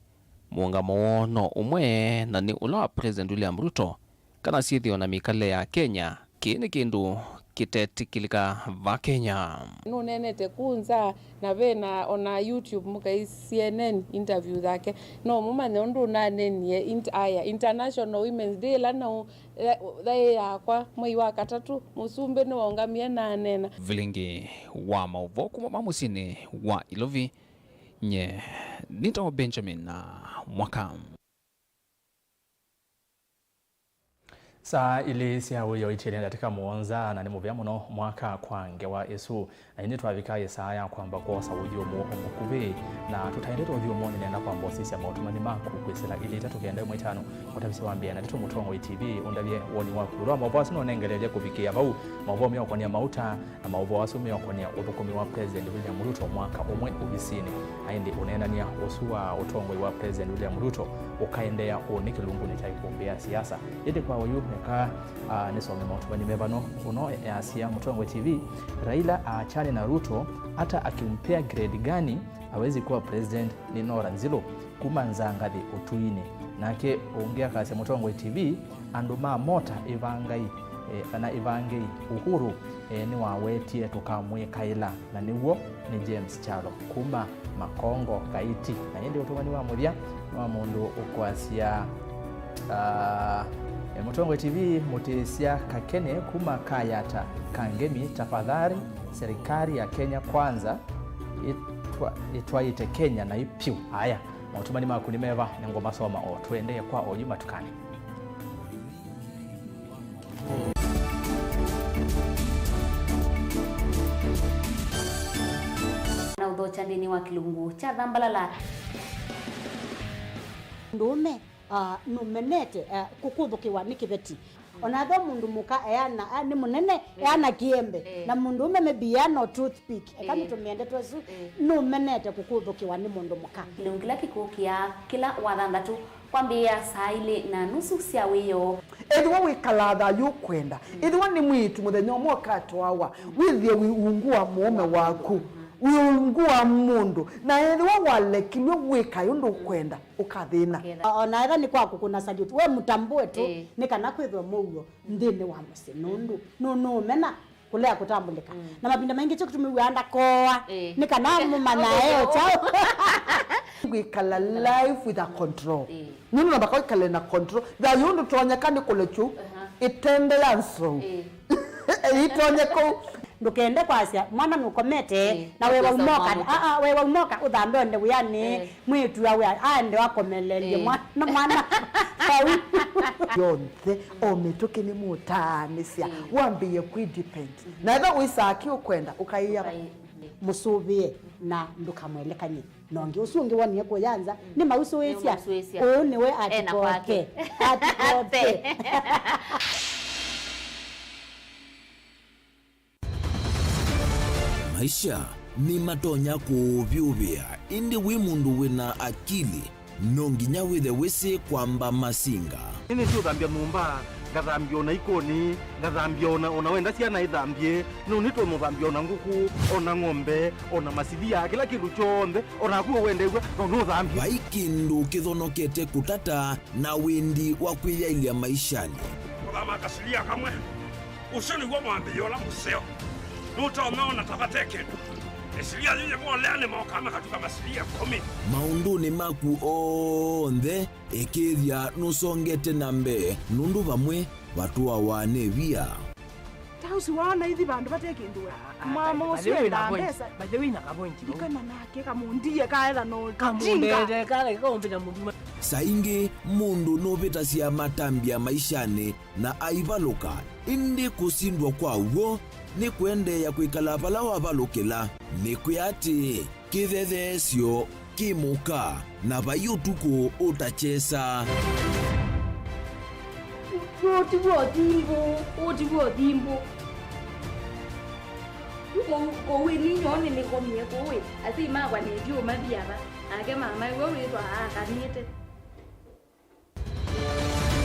mũũngamo woo no ũmwe na nĩ ũla wa President William Ruto, kana syĩthĩo na mĩkalĩle ya Kenya. Kĩĩ nĩ kĩndũ kĩtetĩkĩlĩka va Kenya. Nũneenete ku nza na ve na ona YouTube mũkai C N N interview yake. No mũmanye ũndũ ũnaneenie int-, aya, International Women's Day ĩla na yaĩ yakwa mwei wa katatũ, mũsumbĩ nĩwaũngamie na aneena. Vilingi wa maũvoo kuma ma mũsyĩnĩ wa Ilovi, nye nĩtawa Benjamin Mwaka. Saa ilĩ sya wĩoo itiele ndatĩka mũonza, na nĩ mũvea mũno mwaka kwa ngewa ĩsu. Na ĩndĩ twavika ĩsaa ya kwamba kwosa ũthyũmũo mũkuvĩ, na tũtaendete ũthyũmũonĩ nĩenda kwamba ũsisya maũtũmani maku kwĩsĩla ilĩ itatũ kenda ĩmwe itano, ũtavĩsye wambĩa na ndeto Mũtongoi T V, ũndavye woni waku ĩũlũ wa maũvoo asu nonengelelye kũvikĩa vau. Maũvoo meũkonia mauta, na maũvoo asu meũkonia ũthũkũmi wa President William Ruto mwaka ũmwe ovisinĩ. Na ĩndĩ ũneenany'a ũsu wa ũtongoi wa President William Ruto ũkaendeea ũnĩ kĩlungunĩ kya ikumbĩ ya siasa. Ĩndĩ kwa oyu, eka, ah, nĩsome maũtũmani me vano. Ũno easya Mũtongoi T V, Raila aachane na Ruto, hata akimpea grade gani, hawezi kuwa president, ni Nora Nzilo kuma Nzangathi Ũtuinĩ. Nake ũngĩ akasya Mũtongoi T V, andũ ma mota ĩvangai, eh, kana ĩvangei, Uhuru, eh, nĩwawetie tũkamwĩkaĩla, na nĩw'o nĩ James Kyalo kuma Makongo, Kaiti. Na ĩndĩ ũtũmani wa mũthya nĩ wa mũndũ ũkwasya, ah, eh, Mũtongoi T V, mũtĩsya Kakene kuma Kayata, Kangemi, tafadhali, serikali ya Kenya Kwanza itwa-, itwaĩte Kenya naĩ pyũ. Aya, maũtũmani maku nĩ meva, nĩngũmasoma o tũendee kwa oyu matukanĩ. Na ũthokya nthĩnĩ wa kĩlungu kya Thambalala. Ndũũme, ah, nũmenete, ah, kũkũthũkĩwa nĩ kĩveti. Ona ethĩwa mũndũ mũka eana, a, nĩ mũnene, eana kĩembe, na mũndũũme maybe eana o toothpick, eka nĩtũmĩe ndeto ĩsu, nũmenete kũkũthũkĩwa nĩ mũndũ mũka. Kĩlungu kĩla kĩkũkĩa kĩla wathanthatũ kwambĩĩa saa ilĩ na nusu sya wĩoo. Ethĩwa wĩkalaa thayũ ũkwenda, ethĩwa nĩ mwĩĩtu mũthenya ũmwe ũkatwawa, wĩthĩe wĩ ungu wa mũũme waku, wĩ ungu wa mũndũ, na ethĩwa walekilw'e wĩkae ũndũ ũkwenda, ũkathĩna. Ũketha. O-, ona etha nĩ kwa kũkũna salute, we mũtambũe tu, nĩ kana kwĩthwe mũuo nthĩnĩ wa mũsyĩ, nũndũ nũ-, nũũmena kũlea kũtambũlĩka. Na mavinda maingĩ kyo kĩtũmĩw'aa ndakooa, nĩ kana mũmanyae o kyaũ. Kwĩkala life with a control. Nũndũ nambaka wĩkale na control. Thayũ ndũtonyeka nĩ kũlekyu ĩtende ya nsou. Ĩitonye kũu. Ndũkende kwasya mwana nũkomete, na wewa umoka, aa, wewa umoka ũthambe onde wĩanĩ, mwĩĩtu awe aende akomelelye mwana, mwana vau. Yonthe, o mĩtũkĩ nĩmũtaanĩsya, wambĩĩe kwĩ depend. Na etha wĩsaa kĩ ũkwenda, ũkaĩa mũsũvĩe na ndũkamwelekany'e. Na ũngĩ ũsu ũngĩ wonie kũya nza, nĩmausũĩsya. Nĩmausũĩsya. Ũũ nĩwe atikoke. Atikoke. Maisha nĩmatonya kũũvyũvĩa, ĩndĩ wĩ mũndũ wĩna akili, no nginya wĩthe wĩsĩ kwamba masinga. Nĩnĩsĩ ũthambya nyũmba, ngathambya ona ikoni, ngathambya ona, ona wenda syana ithambye, no nĩtũmũthambya ona ngũkũ, ona ng'ombe, ona masilia, kĩla kĩndũ kyonthe, ona naku wendew'a, no nũthambye. Vai kĩndũ kĩthonokete kũtata na wĩndi wa kwĩyaĩlya maishanĩ. Kũthama kasilia kamwe. Ũsu nĩw'o mwambĩĩo ũla mũseo. Nũtonya ona ta vate kĩndũ. Ĩsilia yĩyĩvolea nĩmokaa makatuka masilia ĩkũmi. Maũndũnĩ maku onthe, ĩkĩĩthya nũsongete na mbee, nũndũ vamwe vatũawa nĩ via. Ta ũsu waona ithi vandũ vate kĩndũ we. Mama ũsu endaa mbesa. By the way, na kavointi vau. Ndikana nake kamũndie kaetha no kamũndete kale kaũmbĩta mũnduma. Saa ingĩ mũndũ nũvĩtasya matambya maishanĩ na aivalũka, ĩndĩ kũsindwa kwa w'o nĩ kũendeea kwĩkala vala wavalũkĩla. Nĩkwĩa atĩĩ, kĩthetheesyo kĩ mũka, na vai ũtukũ ũtakyesa. W'o ti w'o thimbũ, w'o ti w'o thimbũ. Kũu, kũu ĩni nyoo nĩnĩkomie kũu ĩ, asyai makwa nĩtyu ũmathi ava, nake mama ĩwe wĩthwa aakanĩte.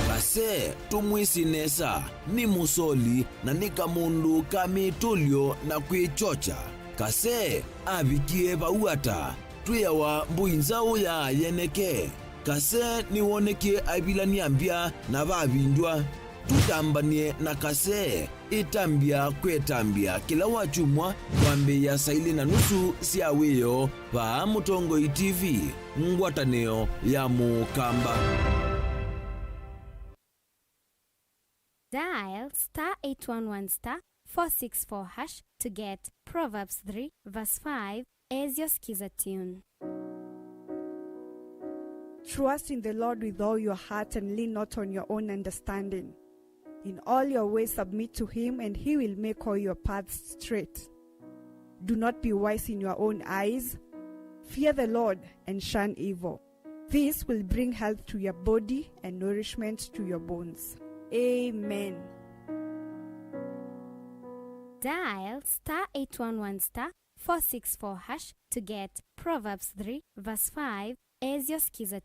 Kasee, tũmwĩsĩ nesa, nĩ mũsoli na nĩ kamũndũ ka mĩtũlyo na kwĩkyokya. Kasee avikie vau ata? Twĩawa mbũi nzaũ ya yeneke. Kasee nĩwonekie aivilany'a mbya na vavindw'a. Tũtambany'e na Kasee. Ĩtambya kwĩ ĩtambya kĩla wakyumwa kwambĩĩa saa ilĩ na nusu sya wĩoo vaa Mũtongoi T V, ngwatanĩo ya Mũkamba. Dial star eight one one star four six four hash to get Proverbs three verse five as your Skiza tune. Trust in the Lord with all your heart and lean not on your own understanding. In all your ways submit to him, and he will make all your paths straight. Do not be wise in your own eyes. Fear the Lord and shun evil. This will bring health to your body and nourishment to your bones. Amen. Dial star eight one one star four six four hash to get Proverbs three verse five as your Skiza.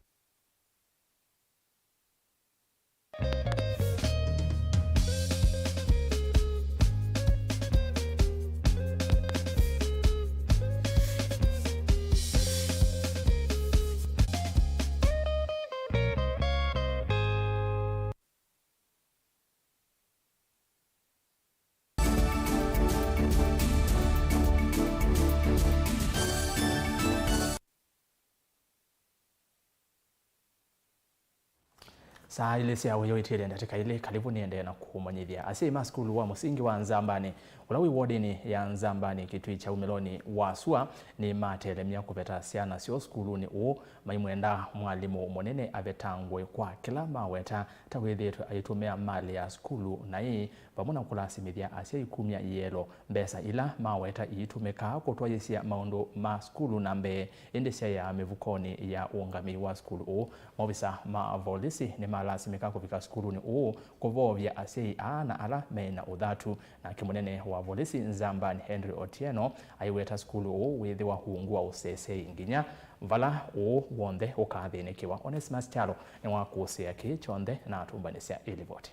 Saa ilĩ sya wĩoo itĩlye ndatĩka ilĩ, kalĩvu nĩendee na kũmanyĩthya. Asyai ma sukulu wa mũsingi wa Nzambanĩ, ũla wĩ wodinĩ ya Nzambanĩ, Kĩtui kya Umĩlonĩ wa Sua, nĩmatelemya kũveta syana syoo sukulunĩ ũũ, maimwenda mwalimũ mũnene avetangwe kwa kĩla maweta ta wĩthĩĩtwe aitũmĩa malĩ ya sukulu naĩ, vamwe na kũlasimĩthya asyai kumya ielo. Mbesa ila maweta iitũmĩkaa kũtwaĩĩsya maũndũ ma sukulu na mbee, ĩndĩ syaĩaa mĩvukonĩ ya ũngamĩi wa sukulu ũũ. Maovisa ma volisi nĩmalasimĩka kũvika sukulunĩ ũũ kũvoovya asyai aa na ala me na ũthatu. Nake mũnene wa volisi Nzambanĩ Henry Otieno aiweta sukulu ũũ wĩthĩwa ungu wa ũsesei nginya vala ũũ w'onthe ũkathĩnĩkĩwa. Onesmus Kyalo nĩwakũsĩĩa kĩĩ kyonthe na atũmbanĩsya ĩlivoti.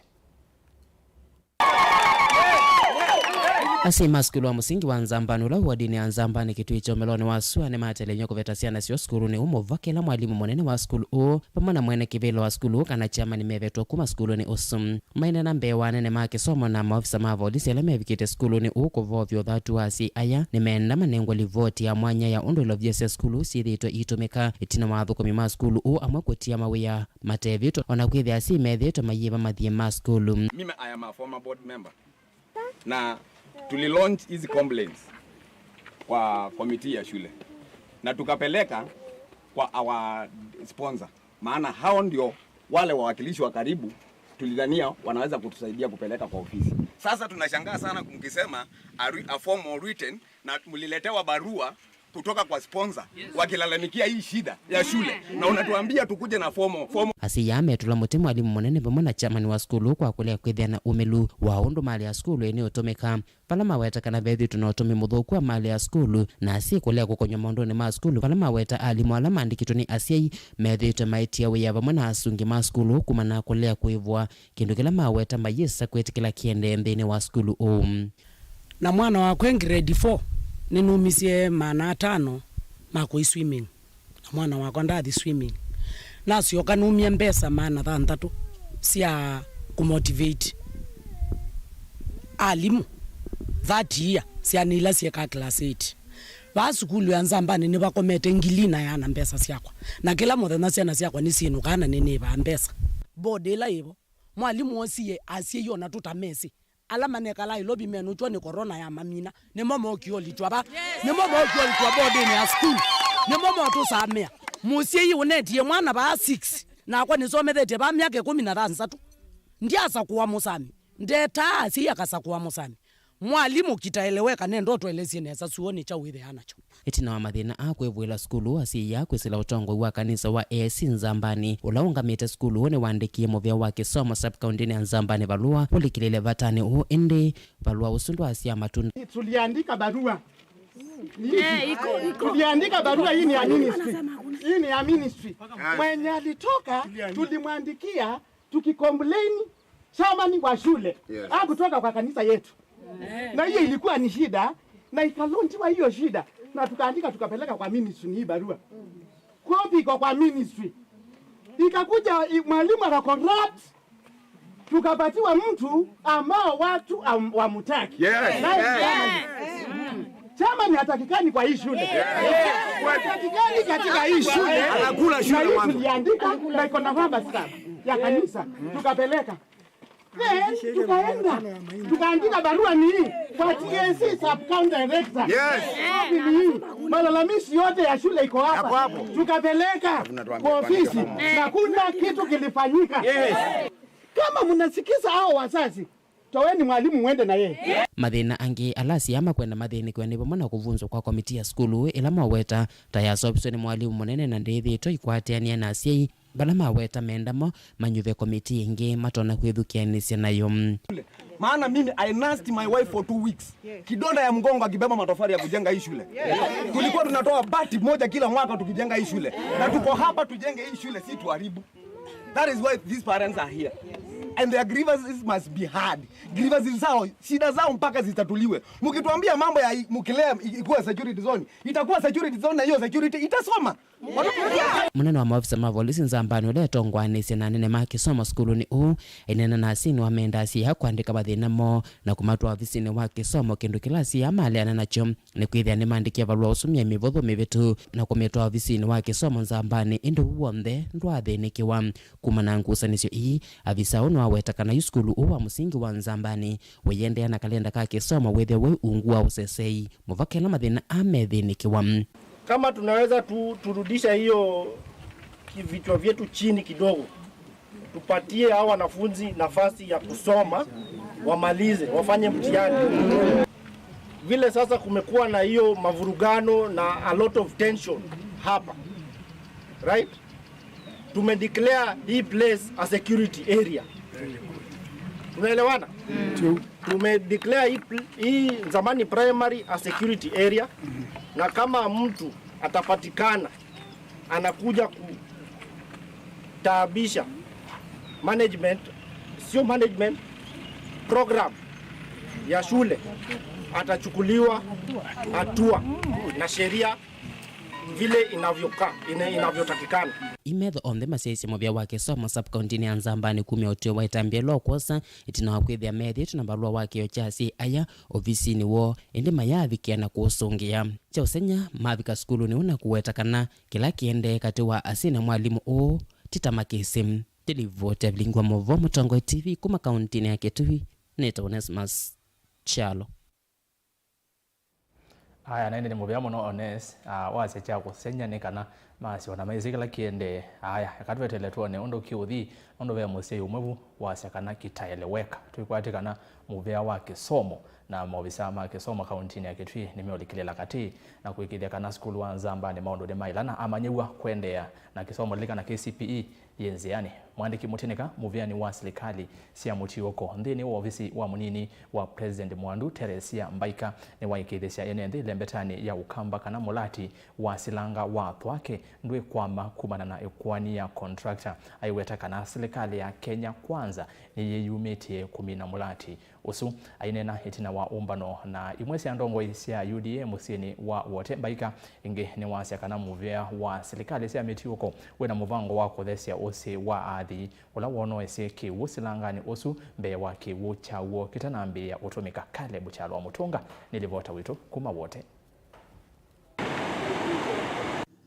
Asyai ma sukulu wa mũsingi wa Nzambanĩ, ũla wĩ wodinĩ ya Nzambanĩ, Kĩtui kya Ũmĩlonĩ wa Sua, nĩmatelemya kũveta syana syoo sukulunĩ ũũ mũvakĩla mwalimũ mũnene wa sukulu ũũ vamwe na mwene kĩvĩla wa sukulu ũũ kana kyama nĩmevetwe kuma sukulunĩ ũsu. Maineena mbee wa anene ma kĩsomo na maovisa ma volisi ala mevikĩte sukulunĩ ũũ kũvoovya ũthatu wa asyai aya, nĩmeenda manengwe livoti ya mwanya ya ũndũ ilovia sya sukulu syĩthĩĩtwe iitũmĩka. Ĩtina wa athũkũmi ma sukulu ũũ amwe kũtia mawĩa matevĩtwe, o na kwĩthĩa asyai methĩĩtwe mayĩva mathiĩ ma sukulu. Mimi, I am a former board member. Na tulilaunch hizi complaints kwa committee ya shule. Na tukapeleka kwa our sponsor. Maana hao ndio wale wawakilishi wa karibu tulidhania wanaweza kutusaidia kupeleka kwa ofisi. Sasa tunashangaa sana mkisema a re-, a formal written, na mliletewa barua kutoka kwa sponsor wakilalamikia hii shida ya shule, na unatuambia tukuje na formal, formal. Asyai aa metũla mũtĩ mwalimũ mũnene vamwe na chairman wa sukulu kwa kũlea kwĩthĩa na ũmĩlu wa ũndũ malĩ ya sukulu ĩnĩũtũmĩka, vala maweta kana vethĩĩtwe na ũtũmĩi mũthũku wa malĩ ya sukulu, na asyai kũlea kũkonywa maũndũnĩ ma sukulu, vala maweta alimũ ala maandĩkĩtwe nĩ asyai methĩĩtwe maĩtĩa wĩa vamwe na asungi ma sukulu kumana na kũlea kũĩvwa, kĩndũ kĩla maweta mayĩsa kwĩtĩkĩla kĩendee nthĩnĩ wa sukulu ũũ. Na mwana wakwa e grade four, nĩnũmisye maana atano ma kũi swimming. Na mwana wakwa ndathi swimming. Nasyoka numie mbesa maana thanthatũ sya kũmotivate alimũ that year, syana ila syekaa class eight. Vaa sukulu ya Nzambani nĩvakomete ngili na yana mbesa syakwa. Na kĩla mũthenya syana syakwa nĩsyĩnũkaa na nĩnĩvaa mbesa. Board ĩla yĩvo, mwalimũ osie asyai ona tũtamesĩ. Ala manekalaa Nairobi menũkw'a nĩ corona ya mamina, nĩmo mokie ũlitwa va. Nĩmo mokie ũlitwa boardinĩ ya sukulu. Nĩmo motũsamĩa. Mũsyai ũnetie mwana vaa six, nakwa nĩsomethetye vaa myaka ĩkũmi na thanthatũ. Ndyasakũa mũsami. Ndetaa asyai akasakũa mũsami. Mwalimũ kitaeleweka, nenda ũtũelesye nesa suonĩ kyaũ wĩthĩaa nakyo. Ĩtina wa mathĩna aa kwĩvũĩla sukulu, asyai aa kwĩsĩla ũtongoi wa kanisa wa A I C Nzambani, ũla ũngamĩte sukulu ũũ, nĩwaandĩkie mũvĩa wa kĩsomo sub-kaũntĩnĩ ya Nzambani valũa ũlikĩlĩle vatanĩ ũũ, ĩndĩ valũa ũsu ndwaasyaa matunda. Tuliandika barua. Eh, iko, iko. Tuliandika barua, hii ni ya ministry. Hii ni ya ministry. Mwenye alitoka, tulimwandikia tukicomplain chairman wa shule. Yes. Hakutoka kwa kanisa yetu. Na hiyo ilikuwa ni shida, na ikalontiwa hiyo shida, na tukaandika tukapeleka kwa ministry hii barua. Kopi iko kwa ministry. Ikakuja i-, mwalimu aka corrupt, tukapatiwa mtu ambao watu am-, wamutaki. Yes. Naye yes. Chairman. Chairman hatakikani kwa hii shule. Yes. Hatakikani katika hii shule. Anakula shule. Na hii tuliandika na iko na rubber stamp ya kanisa. Tukapeleka. Then tukaenda, tukaandika barua ni kwa T S C sub county director. Yes. Ni malalamishi yote ya shule iko hapa. Hapo, hapo. Tukapeleka kwa ofisi na kuna kitu kilifanyika. Yes. Kama mnasikiza hao wazazi, toweni mwalimu mwende na yeye. Mathĩna angĩ ala asyai makwenda mathĩnĩkĩwe nĩ vamwe na kũvunzwa kwa komiti ya sukulu ĩla maweta ta yaseũviswe nĩ mwalimũ mũnene na ndĩĩthĩĩtwe ĩkwatĩanĩa na asyai, vala maweta menda mo manyuve komiti ĩngĩ matonya kwĩthukĩanĩsya nayo. Maana mimi, I nursed my wife for two weeks. Kidonda ya mgongo akibeba matofali ya kujenga hii shule. Tulikuwa tunatoa bati moja kila mwaka tukijenga hii shule. Na tuko hapa tujenge hii shule, si tuharibu. That is why these parents are here. And their grievances must be heard. Grievances zao, shida zao mpaka zitatuliwe. Mkituambia mambo ya i-, mkilea i-, ikuwa security zone, itakuwa security zone na hiyo security itasoma. Mũnene wa maofisa ma volisi Nzambani ũla etongoanĩsye na anene ma kĩsomo sukulunĩ ũũ, aineena na asyai nĩwamendaa asyai aa kũandĩka mathĩna moo na kũmatwaa ovisinĩ wa kĩsomo, kĩndũ kĩla asyai aa maleana nakyo nĩ kwĩthĩa nĩmaandĩkie valũa ũsu myei mĩvũthũ mĩvĩtu na kũmĩtwaa ovisinĩ wa kĩsomo Nzambani, ĩndĩ ũu w'onthe ndwaathĩnĩkĩwa. Kumana na ngusanĩsyo ii, avisa ũũ nĩwaweta kana yu sukulu ũũ wa mũsingi wa Nzambani wĩyĩendeea na kalenda ka kĩsomo wĩthĩwe wĩ ungu wa ũsesei mũvaka ĩla mathĩna aa methĩnĩkĩwa. Kama tunaweza tu turudisha hiyo vichwa vyetu chini kidogo, tupatie hao wanafunzi nafasi ya kusoma, wamalize, wafanye mtihani. Vile sasa kumekuwa na hiyo mavurugano na a lot of tension hapa, right? Tumedeclare hii place a security area. Tunaelewana? Tumedeclare hii pl-, hii Nzambani Primary a security area, na kama mtu atapatikana anakuja kutaabisha management, sio management, program ya shule, atachukuliwa hatua na sheria vile inavyokaa, ina-, inavyotakikana. Ii metho onthe masyaĩĩsye mũvĩa wa kĩsomo sub-kaũntĩnĩ ya Nzambani kumya ũtw'ĩo wa ĩtambya ĩla ũkwosa ĩtina wa kwĩthĩa methĩĩtwe na valũa wa kĩo kya asyai aya ovisinĩ woo, ĩndĩ mayaavikĩa na kũũsũngĩa. Kya ũsengy'a, mavika sukulunĩ ũũ na kũweta kana kĩla kĩendee katĩ wa asyai na mwalimũ ũũ ti ta makĩsĩ. Ndĩlivoti ya vilingi wa maũvoo Mũtongoi T V kuma kaũntĩnĩ ya Kitui, nĩtawa Onesmus Kyalo. Aya, na ĩndĩ nĩ mũvea mũno Ones, ah, wasya kya kũsengy'a nĩ kana masye ona maisye kĩla kĩendee. Aya, eka tweteele twone ũndũ kĩũthi, nũndũ ve mũsyai ũmwe vu wasya kana kĩtaeleweka. Tũikwatĩ kana mũvea wa kĩsomo Na maovisa ma kĩsomo kauntinĩ ya Kitui nĩmeũlikĩlĩla katĩ na kũĩkĩĩthya kana sukulu wa Nzambanĩ maũndũ nĩmaĩla na amanyĩw'a kũendeea na kĩsomo. Lilikana K C P E yĩ nzĩanĩ. Mwandĩki mũtĩnĩka mũvĩanĩ wa silikalĩ sya mũtiũko nthĩnĩ wa ovisi wa mũnini wa President Mwandu, Teresia Mbaika, nĩwaĩkĩĩthĩsya ene nthĩ ĩlembetanĩ ya Ũkamba kana mũlati wa silanga wa Thwake ndwĩkwama kumana na ĩkoani ya contractor. Aiweta kana silikalĩ ya Kenya Kwanza nĩyĩyumĩtye kũmina mũlati ũsu. Aineena ĩtina wa ũmbano na imwe sya ndongoi sya U D A mũsyĩnĩ wa Wote, Mbaika ĩngĩ nĩwasya kana mũvĩa wa silikalĩ sya mĩtiũko wĩna mũvango wa kũthesya ũsĩ wa athii ũla wonoesye kĩw'ũ silanganĩ ũsu mbee wa kĩw'ũ kyaw'o kĩtanambĩĩa ũtũmĩka. Caleb Kyalwa Mũtũnga nĩ livota witũ kuma Wote.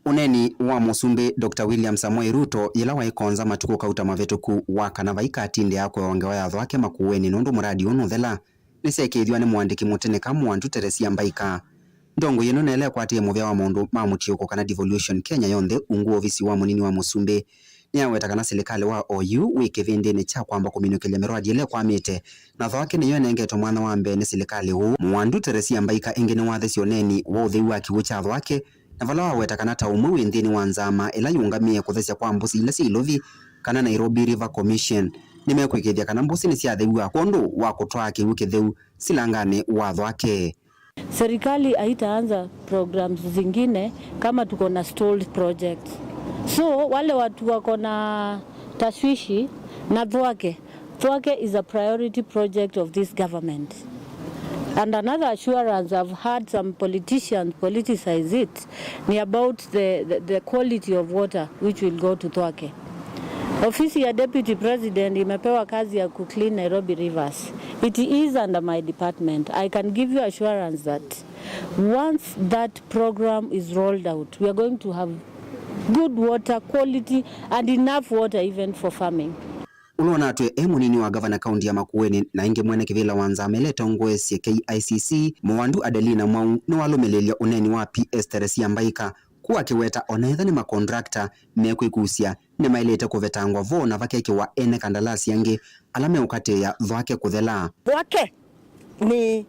Ũneeni wa Mũsumbĩ Doctor William Samoei Ruto yĩla waĩ Konza matukũ kauta mavĩtũku wa kana vaikatindĩa kũewa ngewa ya Thwake Makueni nũndũ mũradi ũũ nũthela, nĩsyaĩkĩĩthw'a nĩ mũandĩki mũtĩnĩka Mwandu Teresia Mbaika. Ndongoi ĩno nĩla ĩkwatĩĩe mũvĩa wa maũndũ ma mũtiũko kana devolution Kenya yonthe ungu wa ovisi wa mũnini wa Mũsumbĩ, nĩyaweta kana silikalĩ wa oyu wĩ kĩvĩndĩnĩ kya kwamba kũminũkĩlya mĩradi ĩla ĩkwamĩte, na Thwake nĩyo ĩnengetwe mwanya wa mbee nĩ silikalĩ ũũ. Mwandu Teresia Mbaika ĩngĩ nĩwathesye ũneeni wa ũtheu wa kĩw'ũ kya Thwake, na vala waweta kana ta ũmwe wĩ nthĩnĩ wa nzama ĩla yũngamĩe kũthesya kwa mbũsi ila syĩ ilovi kana Nairobi River Commission, nĩmekwĩkĩĩthya kana mbũsi nĩsyathew'a kwondũ wa kũtwaa kĩw'ũ kĩtheu silanganĩ wa Thwake. Serikali haitaanza programs zingine kama tuko na stalled projects. So, wale watu wako na tashwishi na Thwake, Thwake is a priority project of this government. And another assurance I've heard some politicians politicize it ni about the, the, the quality of water which will go to Thwake. Ofisi ya Deputy President imepewa kazi ya ku clean Nairobi rivers. It is under my department. I can give you assurance that once that program is rolled out, we are going to have good water quality and enough water even for farming. Ũla ũnatw'e e mũnini wa ngavana kaunti ya Makueni na ĩngĩ mwene kĩvĩla wa nzama ĩla ĩtongoesye K I C C, Mwandu Adelina Mwau, nĩwalũmĩlĩĩlya ũneeni wa P S Teresia Mbaika, kũu akĩweta ona ethwa nĩ makondrakta mekwĩkusya, nĩmaĩlĩte kũvetangwa vo na vakekĩwa ene kandalasi angĩ ala meũkatĩĩa Thwake kũthela. Thwake ni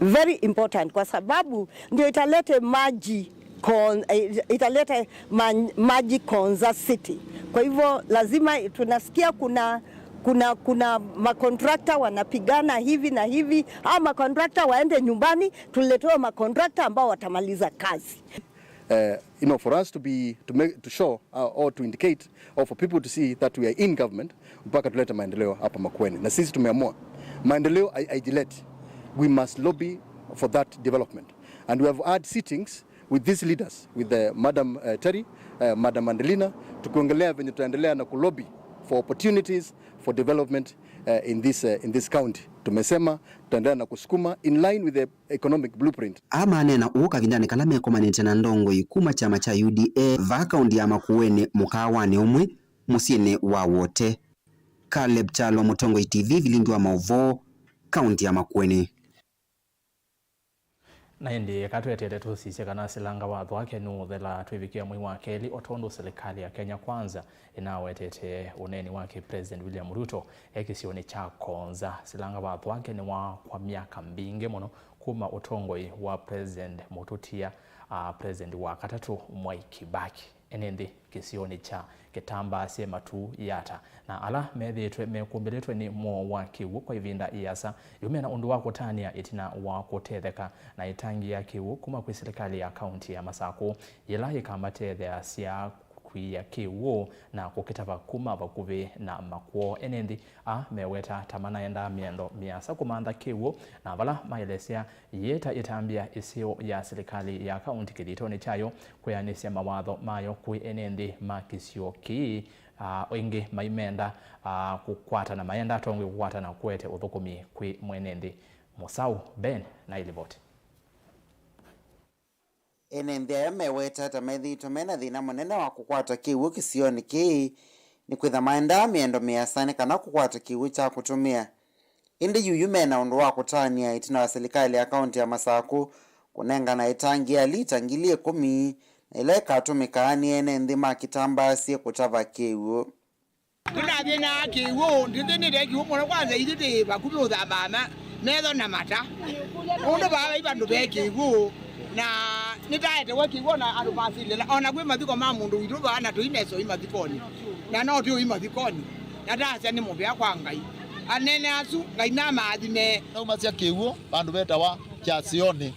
very important kwa sababu ndio italete maji Kon-, eh, italete ma-, maji Konza City. Kwa hivyo lazima, tunasikia kuna, kuna, kuna makontrakta wanapigana hivi na hivi. Hao makontrakta waende nyumbani, tuletewe makontrakta ambao watamaliza kazi. Uh, you know, for us to be, to make, to show, uh, or to indicate, or for people to see that we are in government, mpaka tulete maendeleo hapa Makueni. Na sisi tumeamua, maendeleo hai-, haijileti. We must lobby for that development. And we have had sittings with these leaders, with the Madam, uh, Terry, uh, Madam Andelina, tukiongelea venye tutaendelea na kulobby for opportunities for development, uh, in this, uh, in this county. Tumesema tutaendelea na kusukuma in line with the economic blueprint. Aa maneena ũu kavindanĩ kala mekomanĩte na ndongoi kuma kyama kya U D A vaa kaunti ya Makueni mũkaawanĩ ũmwe mũsyĩnĩ wa Wote. Caleb Kyalwa, Mũtongoi T V, vilingi wa maũvoo, kaunti ya Makueni. Na ĩndĩ eka tweteele tũsisye kana silanga wa Thwake nũũthela twĩvikĩa mwei wa kelĩ, o tondũ silikalĩ ya Kenya Kwanza ĩnawetete ũneeni wa kĩ President William Ruto e kĩsionĩ kya Konza. Silanga wa Thwake nĩ wa kwa myaka mbingĩ mũno kuma ũtongoi wa President mũtũtia, a, President wa katatũ Mwai Kibaki. Ene nthĩ kĩsionĩ kya Kĩtambaa syĩ matu yata, na ala methĩĩtwe mekũmbĩlĩtwe nĩ mũo wa kĩw'ũ kwa ĩvinda ĩasa yu mena ũndũ wa kũtanĩa ĩtina wa kũtetheka na ĩtangi ya kĩw'ũ kuma kwĩ silikalĩ ya kaunti ya Masakũ, yĩla yĩkamatetheasya kwia kĩw'ũ na kũkĩtava kuma vakuvĩ na makwoo. Ene nthĩ aa meweta ta manaendaa mĩendo mĩasa kũmantha kĩw'ũ, na vala maelesya yĩta ĩtambya ĩseo ya silikalĩ ya kaunti kĩthitonĩ kyayo kwĩanĩsya mawatho mayo kwĩ ene nthĩ ma kĩsio kĩĩ, a, ĩngĩ maimenda, a, kũkwatana, maenda atongoi kũkwatana kũete ũthũkũmi kwĩ mwene nthĩ. Mũsaũ Ben na ilivoti. Ene nthĩ aya meweta ta methĩĩtwe mena thĩna mũnene wa kũkwata kĩw'ũ kĩsionĩ kĩĩ, nĩkwĩtha maendaa mĩendo mĩasa nĩ kana kũkwata kĩw'ũ kya kũtũmĩa. Ĩndĩ yuyu mena ũndũ wa kũtanĩa ĩtina wa silikalĩ ya kaunti ya Masakũ kũnengana ĩtangi ya lita ngili ĩkũmi na ĩla ĩkatũmĩkaa nĩ ene nthĩ ma Kĩtambaa syĩ kũtava kĩw'ũ. Nĩnathĩnaa kĩw'ũ, ndĩthĩnĩte kĩw'ũ mũno, kwanza ithyĩ twĩ vakuvĩ ũthambaa ma-, Metho na mata. Ũndũ vaa vai vandũ ve kĩw'ũ, na nĩtaetewe kĩw'ũ na andũ masilĩla. O na kwĩ mathiko ma mũndũ witũ vaa, na tũinesoi mathikonĩ. Na no tũi mathikonĩ. Na taasya nĩ mũvea kwa Ngai. Anene asu, Ngai namaathime. Naumasya kĩw'ũ vandũ vetawa Kyasĩonĩ.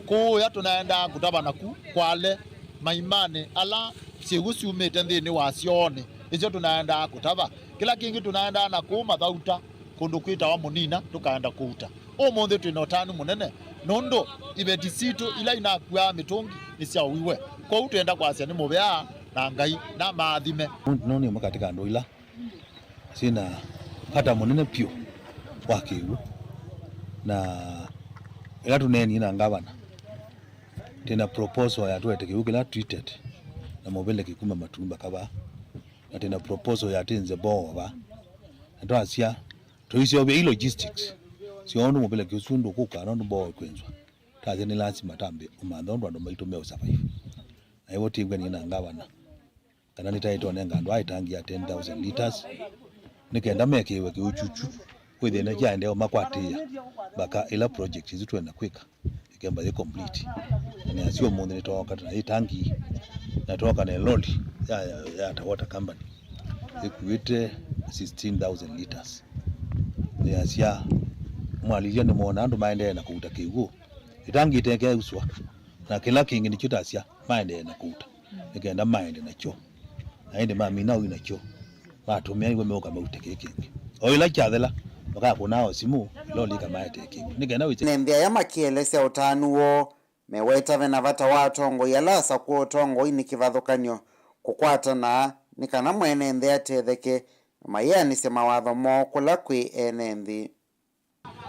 Kũũya tũnaendaa kũtava naku, Kwale, maimanĩ ala syĩw'ũ syumĩte nthĩnĩ wa syoonĩ, nĩsyo tũnaendaa kũtava. Kĩla kĩngĩ tũnaendaa na kũu Mathauta, kũndũ kwĩtawa Mũnina, tũkaenda kũuta. Ũmũnthĩ twĩ na ũtanu mũnene, nũndũ iveti sitũ ila inakuaa mĩtũngi nĩsyaũiwe. Kwoou twĩenda kwasya nĩ mũvea na Ngai namaathime. Nũndũ nĩ ũmwe katika andũ ila syĩ na vata mũnene vyũ wa kĩw'ũ, na ĩla tũneenie na ngavana, twĩ na proposal ya tũete kĩw'ũ kĩla treated na mũveleki kuma Matuu mbaka vaa, na twĩ na proposal ya twĩnze boo vaa, na twasya tũiseũvya i logistics syo ũndũ mũveleki ũsu ndũkũka nũndũ boo kwĩnzwa. Twasya nĩ lasima tambe ũmantha ũndũ andũ maitũ me ũsurvive, na ĩvo twĩw'anie na ngavana kana nĩtaĩte ũnenga andũ aa ĩtangi ya ten thousand liters, nĩ kenda mekĩĩwe kĩuchuchu, kwĩthĩe nĩkyaendee ũmakwatĩĩa mbaka ĩla project ĩsu twenda kwĩka ĩkemba yĩ complete. Na nĩasya ũmũnthĩ nĩtwooka na ĩtangi, na twooka na loli ya, ya, ya Tawota Company ĩkuĩte sixteen thousand liters. Nĩasya mwalilya nĩmwona andũ maendee na kũuta kĩw'ũ, ĩtangi ĩtekeuswa, na kĩla kĩngĩ nĩkyo tasya maendee na kũuta nĩ kenda maende nakyo, na ĩndĩ mamina ũi nakyo, matũmĩa iwe meũka maute kĩĩ kĩngĩ. O ĩla kyathela, makakũnaa o simũ, ĩloli ĩkamaete kĩw'ũ nĩ kenda wĩsĩ. Ene nthĩ aya makĩelesya ũtanu woo, meweta ve na vata wa atongoi ala asakũe ũtongoinĩ kĩvathũkany'o kũkwatana nĩ kana mwene nthĩ atetheke na mayĩanĩsye mawatho moo kũla kwĩ ene nthĩ.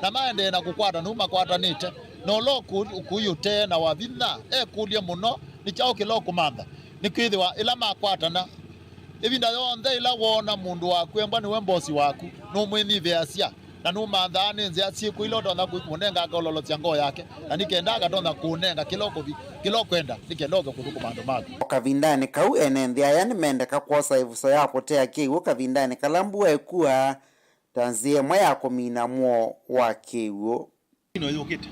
Na maendee na kũkwata nũu makwatanĩte, na ũla ũkũi ũtee na wa vinya ekũlye mũno, nĩ kyaũ kĩla ũkũmantha? Nĩkwĩthĩwa ĩla makwatana, ĩvinda yonthe ĩla woona mũndũ waku embwa nĩwe mbosi waku, nũmwĩnyivĩasya, na nũmanthaa nĩ nzĩa syĩkũ ila ũtonya kũnenga akaũlolosya ngoo yake, na nĩ kenda akatonya kũũnenga kĩla ũkũvi, kĩla ũkwenda, nĩ kenda ũke kũthũkũma andũ maku. O kavindanĩ kau, ene nthĩ aya nĩmendeka kwosa ĩvuso ya kũtea kĩw'ũ kavindanĩ kala mbua ĩkuaa, ta nzĩa ĩmwe ya kũmina mũo wa kĩw'ũ. Ĩno yũkĩte,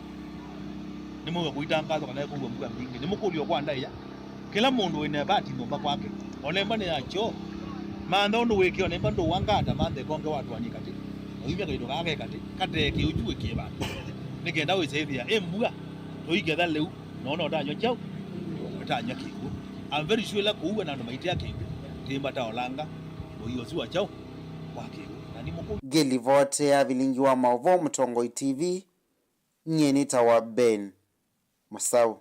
nĩmwĩw'a kũitangathwa kana ĩkũw'a mbua mbingĩ, nĩmũkũlyo kwa ndaĩa. Kĩla mũndũ wĩ na ĩvati nyũmba kwake, o na ĩmba nĩ ya kyoo. Mantha ũndũ wĩkĩe, o na ĩmba ndũũa ngata, mantha ĩkonge watũanĩ katĩ, na ũimya kaito kaa ke katĩ, katee kĩw'ũ kyu wĩkĩe vandũ, nĩ kenda wĩse ĩthĩa ĩ mbua, tũiketha lĩu, noona ũtanyw'a kyaũ, ũtanyw'a kĩw'ũ. I'm very sure ĩla kũuwa na andũ maitea kĩw'ũ, tĩmba ta olanga mũio ũsu wa kyaũ, wa kĩw'ũ. Na nĩ mũkũlyo. Ngĩlivotea vilingi wa maũvoo Mũtongoi T V, nyie nĩtawa Ben Mũsaũ.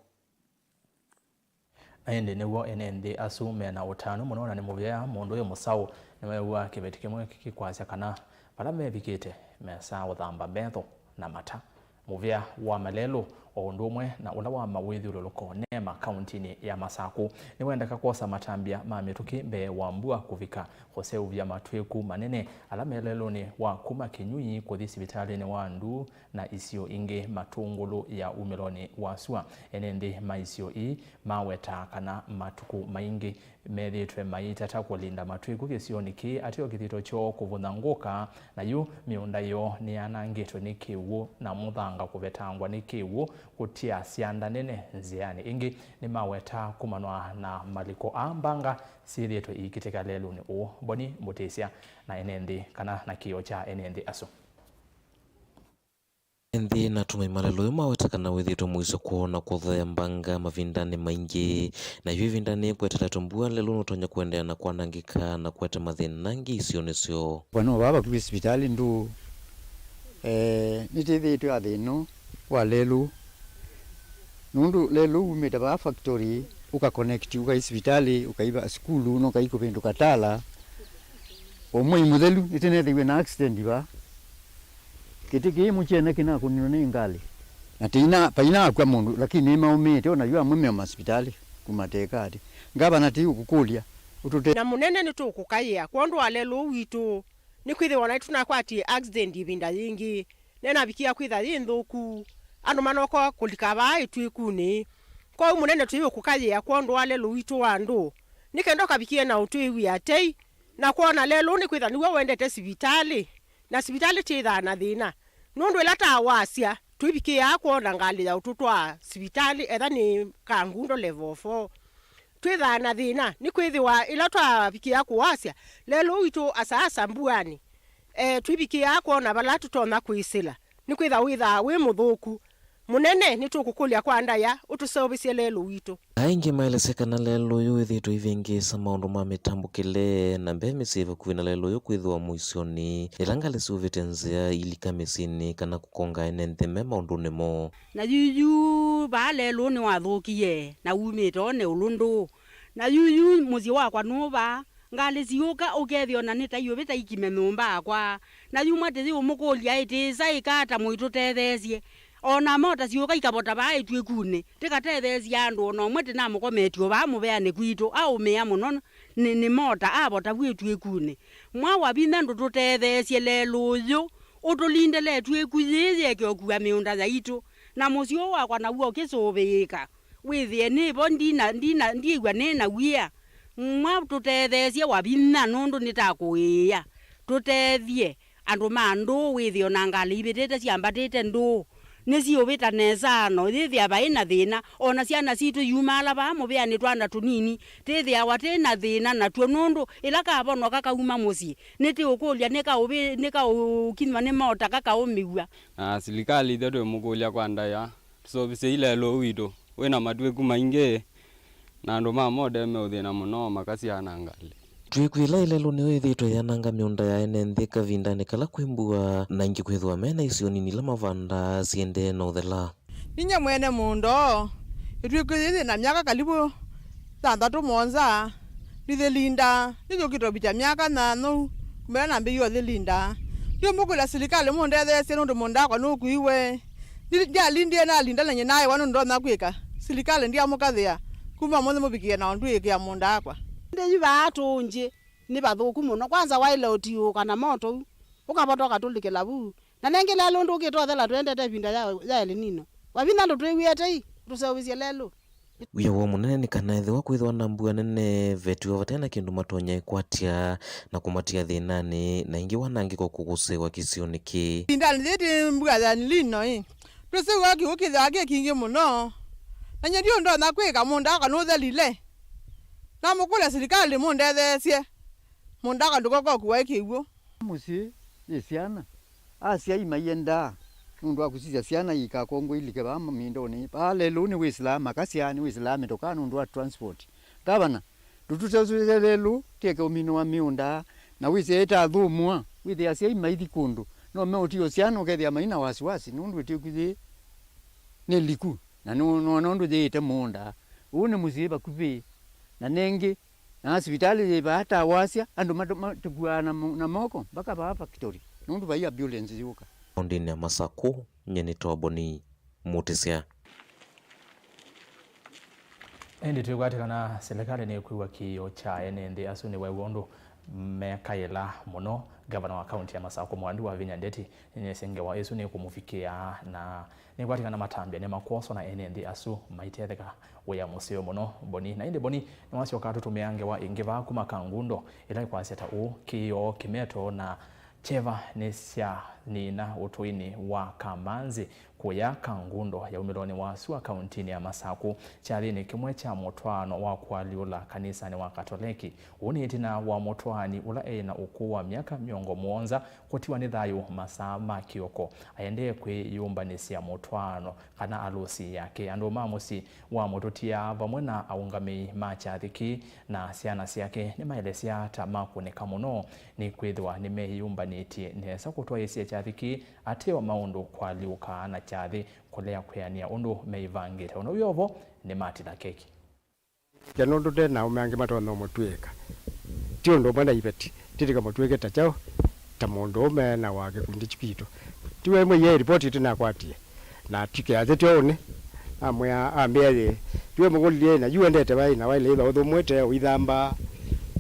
Na ĩndĩ nĩw'o ene nthĩ asu me na ũtanu mũno, na nĩ mũvea mũndũ ũyũ mũsaũ nĩweew'a kĩveti kĩmwe kĩkwasya kana vala mevikĩte mesaa ũthamba metho na mata. Mũvea wa Malelũ, o ũndũ ũmwe na ũla wa mawĩthyũlũlũko NEMA kauntinĩ ya Masakũ, nĩwendeka kwosa matambya ma mĩtũkĩ mbee wa mbua kũvika, kũseũvya matw'ĩku manene ala me lelũnĩ wa kuma Kĩnyui kũthi sivitalĩnĩ wa Nduu na isio ingĩ matũngũlũ ya umĩlonĩ wa sua. Ene nthĩ ma isio ii maweta kana matukũ maingĩ methĩĩtwe maitata kũlinda matw'ĩku kĩsionĩ kĩĩ ateo kĩthito kyoo kũvũthangũka, na yu mĩũnda yoo nĩyanangĩtwe nĩ kĩw'ũ na mũthanga kũvetangwa nĩ kĩw'ũ kũtia syanda nene nzĩanĩ. Ĩngĩ nĩmaweta kumanwa na maliko aa mbanga syĩthĩĩtwe iikitĩka lelũnĩ ũũ. Boni Mbũtĩsya na ene nthĩ, kana na kĩĩo kya ene nthĩ asu. Nthĩ na atũmĩi ma lelũ ũyũ maweta kana wĩthĩĩtwe mũisyo kwoo na kũthoya mbanga mavindanĩ maingĩ, na yu ĩvindanĩ kweteletwe mbua, lelũ nũtonya kũendeea na kwanangĩka na kũete mathĩna angĩ isionĩ syoo. Vano vaa vakuvĩ sivitalĩ ndũ, eh, nĩtĩthĩĩtwe athĩnũ wa lelũ, nũndũ lelũ umĩte vaa factory, ũka connect, ũkai sivitalĩ, ũkaiva sukulu, na ũkai kũvĩndũka Tala. O mwei mũthelu nĩtĩnethĩiwe na accident vaa. Kĩtĩ kĩĩ mũkyene kĩnakũniwe nĩ ngalĩ. Na tĩina, painakw'a mũndũ, lakini nĩmaũmĩĩte, ona yu amwe me masivitalĩ kuma tekati. Ngavana tĩũkũkũlya, ũtũte. Na mũnene nĩtũkũkaĩa kwondũ wa lelũ ũũ witũ, nĩkwĩthĩwa naĩ tũnakwatie accident ĩvinda yĩngĩ, nenavikia kwĩtha yĩ nthũku, andũ manoka kũlika vaa ĩtw'ĩkunĩ. Kwoou mũnene tũiũkũkaĩa kwondũ wa lelũ witũ wa andũ, nĩ kenda ũkavikie na ũtwĩw'ĩa tei, na kwona lelũ nĩkwĩtha nĩw'o ũendete sivitalĩ. Na sivitalĩ syĩthaa na thĩna. Nũndũ ĩla ta wasya, twĩvikĩaa kwona ngalĩ ya ũtũtwaa sivitalĩ, etha nĩ Kangundo level four. Twĩthaa na thĩna, nĩkwĩthĩwa ĩla twavikĩa kũwasya, lelũ witũ asaasa mbuanĩ, e, twĩvikĩaa kwona vala tũtonya kwĩsĩla, nĩkwĩtha wĩthaa wĩ mũthũku. Mũnene, nĩtũkũkũlya kwa ndaĩa ũtũseũvĩsye lelũ witũ. Aingĩ maelesya kana lelũ ũyũ wĩthĩĩtwe ũivĩngĩĩsa maũndũ ma mĩtambũkĩle, na mbee mĩsyĩ vakuvĩ na lelũ ũyũ kwĩthĩwa mũisyonĩ, ĩla ngalĩ syũvĩte nzĩa ilika mĩsyĩnĩ kana kũkonga ene nthĩ me maũndũnĩ moo. Na yuyu vaa lelũ nĩwathũkie, na umĩte one ũlũ ndũũ. Na yuyu mũsyĩ wakwa nũũ vaa, ngalĩ siũka ũkethĩa ona nĩ ta iũvĩta ikime nyũmba yakwa. Na yu mwatĩyĩ ũmũkũlya ĩtĩĩsa ĩka ata mũitũtetheesye? O na mota siũka ikavota vaa ĩtw'ĩkunĩ, tĩkatetheesya andũ o na ũmwe tĩnamũkometye o vaa mũveanĩ kwitũ, aũmĩa mũno nĩ, nĩ mota avota vu ĩtw'ĩkunĩ. Mwa wa vinya ndũtũtetheesye lelũ ũyũ, ũtũlindĩle ĩtw'ĩku yĩĩ yĩeke ũkua mĩũnda yaitũ, na mũsyĩ ũũ wakwa naw'o ũkĩsũvĩĩka. Wĩthĩe nĩ vo ndina, ndina, ndyĩw'a nĩ na wia. Mwa tũtetheesye wa vinya nũndũ nĩtakũĩĩa. Tũtethye andũ ma ndũũ wĩthĩe o na ngalĩ ivĩtĩte syambatĩte ndũũ. Nĩsiũvĩta nesa no yĩthĩa vaĩ na thĩna. O na syana sitũ yumaala vaa mũvĩanĩ twana tũnini, tĩthĩawa tĩ na thĩna natw'o nũndũ ĩla kavonoka kauma mũsyĩ, nĩtĩũkũlya nĩkaũvĩ-, nĩkaũkinywa nĩ mota kakaũmĩw'a. Na silikalĩ ithyĩ twĩmũkũlya kwa ndaĩa. Tũseũvĩsye ilelũ witũ wĩ na matw'ĩku maingĩ, na andũ ma mota meũthĩna mũno makasyaa na ngalĩ. Twĩkwĩla ilelũ nĩyo ĩthĩĩtwe yananga mĩũnda ya ene nthĩ kavindanĩ kala kwĩ mbua, na aingĩ kwĩthĩwa me na isio nini ila mavandaa syĩendee na ũthela. Ninyie mwene mũũnda ũũ, ĩtw'ĩku yĩĩ yĩ na myaka kalivu thanthatũ mũonza, nĩthĩlindaa, nĩyũkĩte ũvikya myaka nyanya ũu, kuma ĩla nambĩĩie ũthĩlindaa. Nĩũmũkũlya silikalĩ mũndetheesye nũndũ mũũnda wakwa nũkuiwe. Nĩ-, ndyalindie nalinda na nyie naĩwa nũndũ ndonya kwĩka. Silikalĩ ndyamũkathĩa. Kuma ũmũnthĩ mũvikĩe na ũndwĩĩkĩa mũũnda wakwa. Ĩndĩ yu vaa tũũngyĩ nĩ vathũku mũno. Kwanza waĩle ũtiũũka na moto ũu, ũkavota ũkatũlikĩla vu. Na nengĩ lelũ ndũkĩte ũthela tũendete ĩvinda ya, ya El Nino. Wa vinya ndũtwĩw'ĩe tei, ũtũseũvĩsye lelũ. Wia woo mũnene nĩ kana ethĩwa kwĩthĩwa na mbua nene, vetiwa vate na kĩndũ matonya ĩkwatya na kũmatia thĩnanĩ, na ĩngĩ wanangĩko kũkũsĩĩwa kĩsionĩ kĩĩ. Ĩvindanĩ yĩĩ tĩ mbua ya El Nino ĩ, twĩsĩw'a kĩw'ũ kĩthĩawa kĩ kingĩ mũno. Na nyie ndiũĩ ndonya kwĩka, mũũnda wakwa nũthelile. Namũkũlya silikalĩ mũndetheesye, mũũnda wakwa ndũkoka ũkuae kĩw'ũ. Mũsyĩ yĩ syana, asyai maiendaa nũndũ wa kũsisya syana iikakongwe ilike vaa mĩndonĩ. Vaa lelũ nĩwĩsĩlaa makasya, nĩwĩsĩlaa mĩtokaa nũndũ wa transport. Ngavana, ndũtũseũvĩsye lelũ, tĩeke ũminũa mĩũnda, na wĩsĩe ĩtathũmũa, wĩthĩe asyai maithi kũndũ, no meũtia syana ũkethĩa mai na wasiwasi, nũndũ ĩtw'ĩku yĩĩ nĩ liku, na nũ-, nũona ũndũ yĩĩte mũũnda. Ũũ nĩ mũsyĩ vakuvĩ, na nengĩ, na sivitalĩ yĩ vaa ta wasya, andũ matũ-, matũkuaa na mo-, na moko mpaka vaa factory, nũndũ vai ambulance yũka. Kaũntĩnĩ ya Masakũ, nyie nĩ Toboni Mũtĩsya. Ĩndĩ twĩkwatĩ kana silikalĩ nĩkwĩw'a kĩĩo kya ene nthĩ asu nĩwaĩw'a ũndũ mekaĩla mũno. Ngavana wa kaũntĩ ya Masakũ Mwandi Wavinya Ndeti nĩnĩsĩ ngewa ĩsu nĩkũmũvikĩa na nĩkwatĩ kana matambya nĩmakwoswa na ene nthĩ asu maitetheka wĩa mũseo mũno. Boni, na ĩndĩ Boni nĩwasyoka atũtũmĩa ngewa ĩngĩ vaa kuma Kangundo, ĩla ĩkwasya ta ũũ: Kĩĩoo, kĩmeto na kyeva nĩsyanina ũtũinĩ wa Kamanzi kũya Kangundo ya umĩlonĩ wa sua kaũntĩnĩ ya Masakũ, kyathĩnĩ kĩmwe kya mũtwaano wa kũalyũla kanisanĩ wa Katoleki. Ũũ nĩ ĩtina wa mũtwaani ũla e na ũkũũ wa myaka mĩongo mũonza kũtiwa nĩ thayũ masaa ma kĩoko aendee kwĩyũmbanĩsya mũtwaano kana alũsi yake. Andũ ma mũsyĩ wa mũtũtia vamwe na aũngamĩi ma kyathĩ kĩĩ na syana syake nĩmaelesya ta makũnĩka mũno nĩ kwĩthĩwa nĩmeyĩyũmbanĩtye nesa kũtwaĩĩsya kyathĩ kĩĩ, ateo maũndũ kũalyũka na kyathĩ kũlea kwĩanĩa ũndũ meĩvangĩte. O na wĩ o vo, nĩmatila keki. Kya nũndũ te na aũme angĩ matonya ũmũtw'ĩĩka. Ti ũndũ ũmwe na iveti, ti tũkamũtw'ĩke ta kyaũ, ta mũndũũme na wa kĩkundi kitũ. Tiwe ĩmwe ye ripoti tũnakwatie, na tikĩathĩtwe ũnĩ, amwĩa, ambĩa yĩ, tiwe mũkũlilye, na yu endete vai, na waile ĩtha ũthũmũĩte, ũithamba,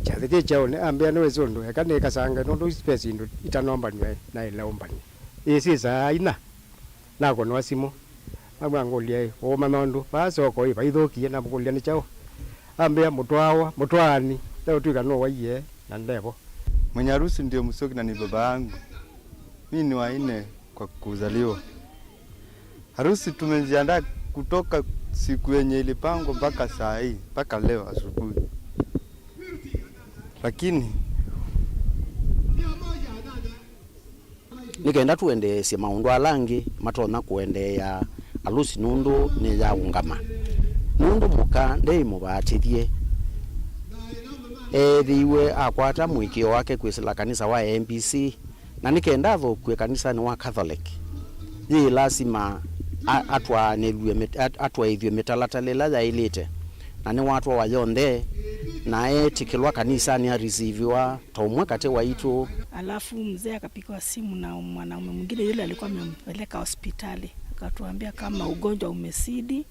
kyathĩ kĩ kyaũnĩ, ambĩa, nĩwĩsĩ ũndũ, eka nĩkasange, nũndũ isu ve syĩndũ itanombanw'a na ĩla ũmbany'a. Ĩĩ syĩsaa ina. Nakũnwa simũ. Amwĩa ngũlya ĩ, ũũmanya ũndũ vaa soko ĩ vaithũkie? Namũkũlya nĩ kyaũ? Ambĩa mũtwaawa, mũtwaani, ndaũtw'ĩka nũwaie na ndevo. Mwenye harusi ndio Mũsyoki na ni baba yangu. Mimi ni wa nne. kwa kuzaliwa. Harusi tumejiandaa kutoka siku yenye ilipangwa mpaka saa hii, mpaka leo asubuhi. Lakini nĩ kenda tũendeesye maũndũ ala angĩ matonya kũendeea alusi nũndũ nĩyaũngama. Nũndũ mũka ndeĩ mũvatĩthye, eethĩiwe akwata mũĩkĩĩo wake kwĩsĩla kanisa wa A M B C, na nĩ kenda athokue kanisanĩ wa Catholic, yĩ lasima a-, atwaanĩlw'e mĩt-, at-, atwaĩthw'e mĩtalatala ĩla yaĩlĩte, na nĩwatwawa yonthe, na eetĩkĩlwa kanisanĩ, arisiviwa ta ũmwe katĩ waitũ. Alafu mzee akapigiwa simu na mwanaume mwingine yule alikuwa amempeleka hospitali. Akatuambia kama ugonjwa umezidi.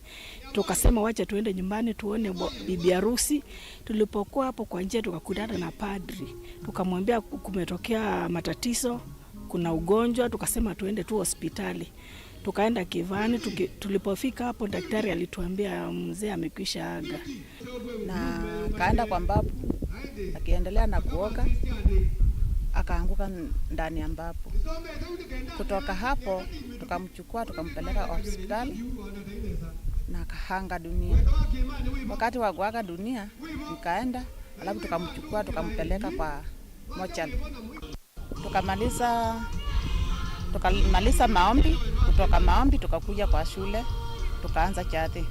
Tukasema wacha tuende nyumbani tuone bo-, bibi harusi. Tulipokuwa hapo kwa njia tukakutana na padri. Tukamwambia kumetokea matatizo, kuna ugonjwa, tukasema tuende tu hospitali. Tukaenda Kivani, tuki-, tulipofika hapo daktari alituambia mzee amekwisha aga. Na kaenda kwa mbabu, akiendelea na kuoga, akaanguka ndani ya mbabu. Kutoka hapo, tukamchukua, tukampeleka hospitali, na akaaga dunia. Wakati wa kuaga dunia, nikaenda, alafu tukamchukua, tukampeleka kwa mochari. Tukamaliza, tukamaliza maombi, kutoka maombi tukakuja kwa shule, tukaanza chathi.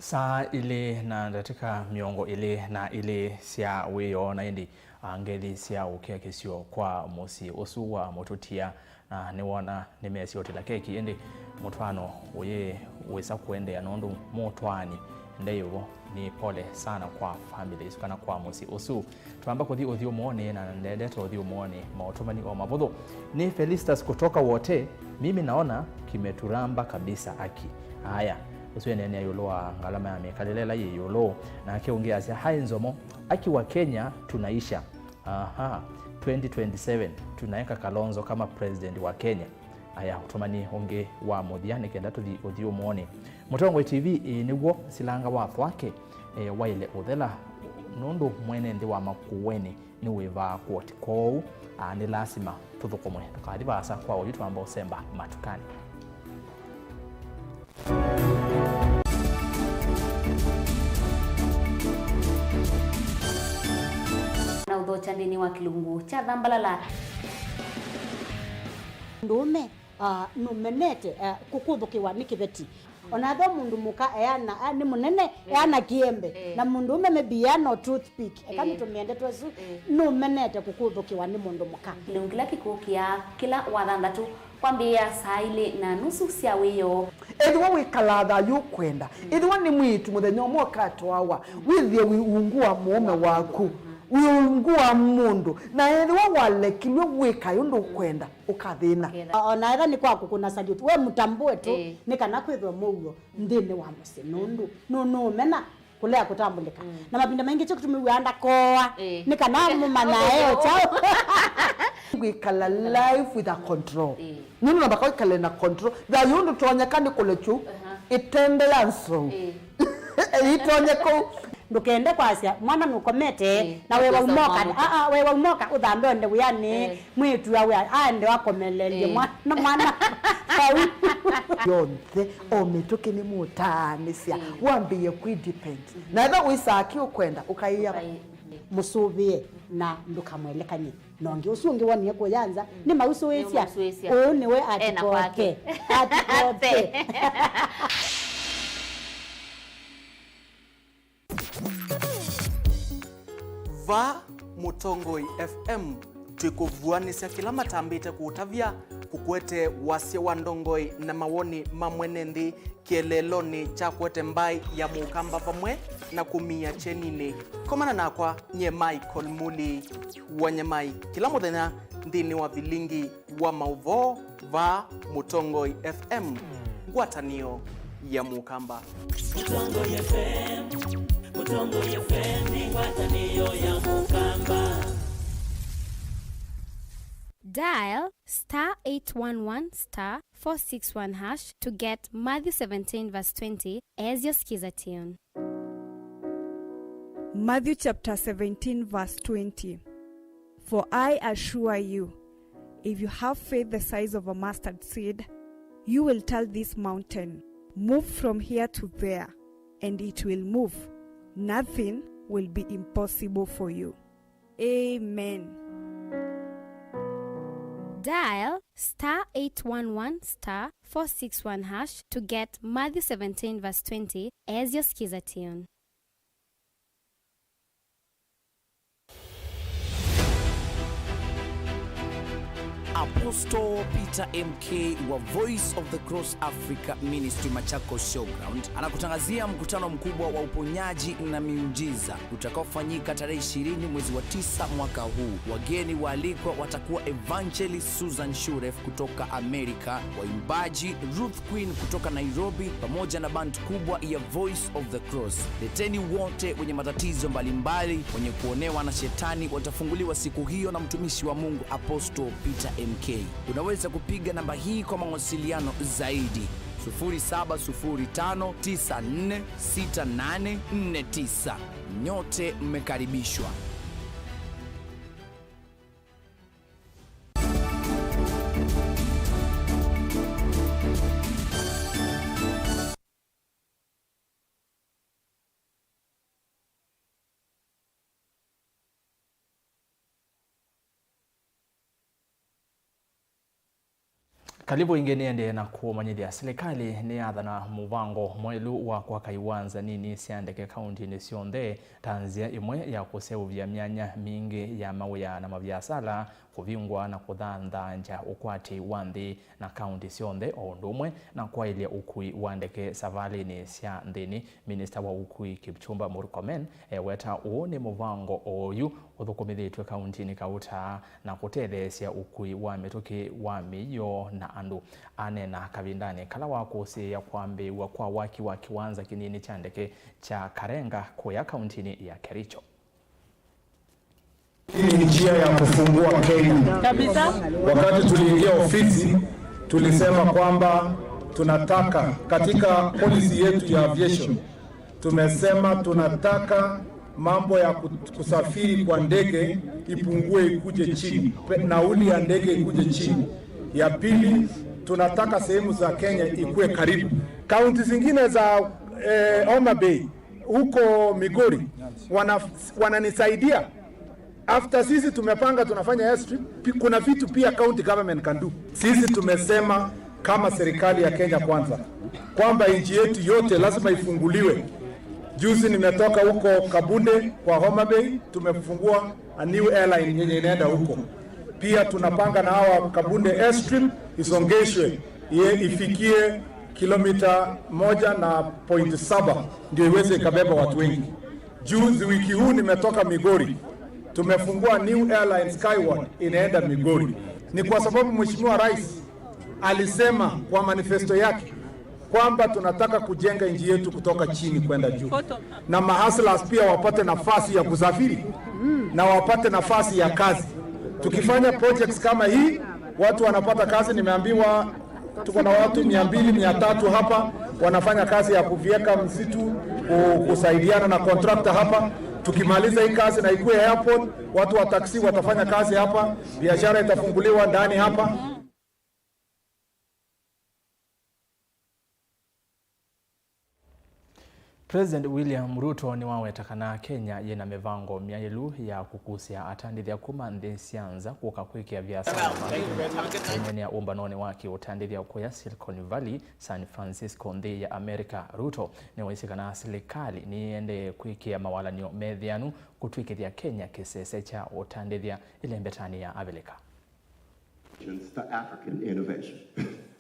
Saa ilĩ na ndatĩka mĩongo ĩlĩ na ilĩ sya wĩoo, na ĩndĩ, a, ngethi sya ũkĩa kĩsio kwa mũsyĩ ũsu wa mũtũtia, na nĩwona nĩmesĩ ũtĩla keki, ĩndĩ mũtwaano ũyĩ wĩsa kũendeea nũndũ mũtwaani ndeĩ ũvo. Nĩ pole sana kwa family ĩsu kana kwa mũsyĩ ũsu. Twamba kũthi ũthyũmũonĩ, na ndendete ũthyũmũonĩ maũtũmani o mavũthũ. Nĩ Felistas kutoka Wote, mimi naona kimeturamba kabisa aki. Aya, ũsu eneenea ĩũlũ wa ngalama ya mĩkalĩle ĩla yĩ ĩũlũ. Nake ũngĩ asya, "Hai Nzomo, aki wa Kenya tunaisha." Aha, twenty twenty-seven tunaweka Kalonzo kama president wa Kenya. Aya, ũtũmani ũngĩ wa mũthya nĩ kenda tũthi ũthyũmũonĩ. Mũtongoi T V, ĩĩ nĩw'o, silanga wa Thwake, e, waĩle ũthela nũndũ mwene nthĩ wa Makueni nĩwĩvaa koti. Kwoou, a, nĩ lasima tũthũkũmwe. Tũkathi vaasa kwa oyu twamba ũsemba matukanĩ. Na ũthokya nthĩnĩ wa kĩlungu kya Thambalala. Mũndũũme, ah, nũmenete, ah, kũkũthũkĩwa nĩ kĩveti. O na ethĩwa mũndũ mũka eana, ah, nĩ mũnene, eana kĩembe, na mũndũũme maybe eana o toothpick, eka nĩtũmĩe ndeto ĩsu, nũmenete kũkũthũkĩwa nĩ mũndũ mũka. Kĩlungu kĩla kĩkũkĩa kĩla Wathanthatũ kwambĩĩa saa ilĩ na nusu sya wĩoo. Ethĩwa wĩkalaa thayũ ũkwenda, ethĩwa nĩ mwĩĩtu mũthenya ũmwe ũkatwawa, wĩthĩe wĩ ungu wa mũũme waku, wĩ ungu wa mũndũ, na ethĩwa walekilw'e wĩkae ũndũ ũkwenda, ũkathĩna. O na ethĩwa nĩ kwa kũkũna salute, we mũtambũe tu, nĩ kana kwĩthwe mũuo nthĩnĩ wa mũsyĩ, nũndũ nũ-, nũũmena kũlea kũtambũlĩka. Na mavinda maingĩ kyo kĩtumi wĩaa ndakoa, nĩ kana mũmanyae o kyaũ. Kwĩkala life with a control. Nũndũ namba kwa ĩkale na control. Thayũ ndũtonyeka nĩ kũlekyu ĩtende ya nzou. Ĩtonye kũu. Ndũkende kwasya mwana nũkomete, na wĩwa umoka, aa, wĩwa umoka ũthambe onde wĩanĩ, mwĩĩtu awe aende akomelelye mwana, mwana vau. Yonthe, o mĩtũkĩ nĩmũtaanĩsya, wambĩĩe kwĩ depend. Na ethĩwa wĩsaa kĩ ũkwenda, ũkaĩa mũsũvĩe na ndũkamwelekany'e. Na ũngĩ ũsu ũngĩ wonie kũya nza, nĩmausũĩsya. Nĩmausũĩsya. Ũũ nĩwe atikote. Atikote. Va Mũtongoi F M, twĩkũvuanĩsya kĩla matambĩte kũũtavya, kũkwete wasya wa ndongoi na mawoni ma mwene nthĩ kĩeleelonĩ kya kũete mbaĩ ya Mũkamba vamwe na kũmia kyeninĩ. Komana nakwa, nyie Michael Muli wa Nyamai, kĩla mũthenya nthĩnĩ wa vilingi wa maũvoo va Mũtongoi F M, ngwatanĩo ya Mũkamba. Mũtongoi F M, Mũtongoi F M nĩ ngwatanĩo ya Mũkamba. Dial star eight one one star four six one hash to get Matthew seventeen verse twenty as your Skiza tune. Matthew chapter seventeen, verse twenty. For I assure you, if you have faith the size of a mustard seed, you will tell this mountain, 'Move from here to there,' and it will move. Nothing will be impossible for you. Amen. Dial star eight one one star four six one hash to get Matthew seventeen verse twenty as your Skiza tune. Apostle Peter M K wa Voice of the Cross Africa Ministry Machakos Showground anakutangazia mkutano mkubwa wa uponyaji na miujiza utakaofanyika tarehe ishirini mwezi wa tisa mwaka huu. Wageni waalikwa watakuwa Evangelist Susan Shuref kutoka Amerika, waimbaji Ruth Queen kutoka Nairobi, pamoja na band kubwa ya Voice of the Cross. Leteni wote wenye matatizo mbalimbali, wenye kuonewa na shetani watafunguliwa siku hiyo na mtumishi wa Mungu Apostle Peter M K. Unaweza kupiga namba hii kwa mawasiliano zaidi, sufuri saba sufuri tano tisa nne sita nane nne tisa. Nyote mmekaribishwa. Karibu ĩngĩ. Nĩendee na kũmanyĩthya, silikalĩ nĩyathana mũvango mwerũ wa kwaka iwanza nini sya ndeke kauntinĩ syonthe ta nzĩa ĩmwe ya kũseũvya myanya mingĩ ya mawĩa na maviasala kũvingwa na kũthanthanzya ũkwati wa nthĩ na kaunti syonthe, o ũndũ ũmwe na kwaĩlya ũkui wa ndeke savalĩnĩ sya nthĩnĩ. Minista wa ũkui Kipchumba Murkomen eweta ũũ nĩ mũvango oyu ũthũkũmĩthĩtw'e kauntinĩ kautaa na kũtetheesya ũkui wa mĩtũkĩ wa mĩio na andũ. Aneena kavindanĩ kala wa kũsĩĩa kwambĩĩw'a kwa waki wa kĩwanza kĩnini kya ndeke kya Karenga kũya kauntinĩ ya Kericho. Hii ni njia ya kufungua Kenya. Kabisa. Wakati tuliingia ofisi, tulisema kwamba tunataka, katika policy yetu ya aviation, tumesema tunataka mambo ya ku-, kusafiri kwa ndege ipungue, ikuje chini. Pe-, nauli ya ndege ikuje chini. Ya pili, tunataka sehemu za Kenya ikue karibu. Kaunti zingine za, eh, Homa Bay, huko Migori, wana-, wananisaidia. After sisi tumepanga tunafanya airstrip, pi-, kuna vitu pia county government can do. Sisi tumesema kama serikali ya Kenya Kwanza kwamba nchi yetu yote lazima ifunguliwe. Juzi nimetoka huko Kabunde kwa Homa Bay, tumefungua a new airline yenye inaenda huko. Pia tunapanga na hawa Kabunde airstrip isongeshwe, ye ifikie kilomita moja na point saba ndio iweze ikabeba watu wengi. Juzi, wiki huu nimetoka Migori, tumefungua new airline Skyward inaenda Migori. Ni kwa sababu Mheshimiwa Rais alisema kwa manifesto yake kwamba tunataka kujenga nchi yetu kutoka chini kwenda juu, na mahustlers pia wapate nafasi ya kusafiri na wapate nafasi ya kazi. Tukifanya projects kama hii, watu wanapata kazi. Nimeambiwa tuko na watu mia mbili, mia tatu hapa wanafanya kazi ya kuvieka msitu, ku-, kusaidiana na contractor hapa. Tukimaliza hii kazi na ikuwe airport, watu wa taxi watafanya kazi hapa, biashara itafunguliwa ndani hapa. President William Ruto nĩwaweta kana Kenya yĩna mĩvango myaĩlu ya kũkusya atandĩthya kuma nthĩ sya nza kũka kwĩkĩa viasala na maũndũ. Aineenea ũmbanonĩ wa kĩũtandĩthya kũya Silicon Valley, San Francisco, nthĩ ya America, Ruto nĩwaisye kana silikalĩ nĩyĩendee kwĩkĩa mawalany'o metheanu kũtw'ĩkĩthya Kenya kĩsese kya ũtandĩthya ĩlembetanĩ ya Avilika. To African innovation.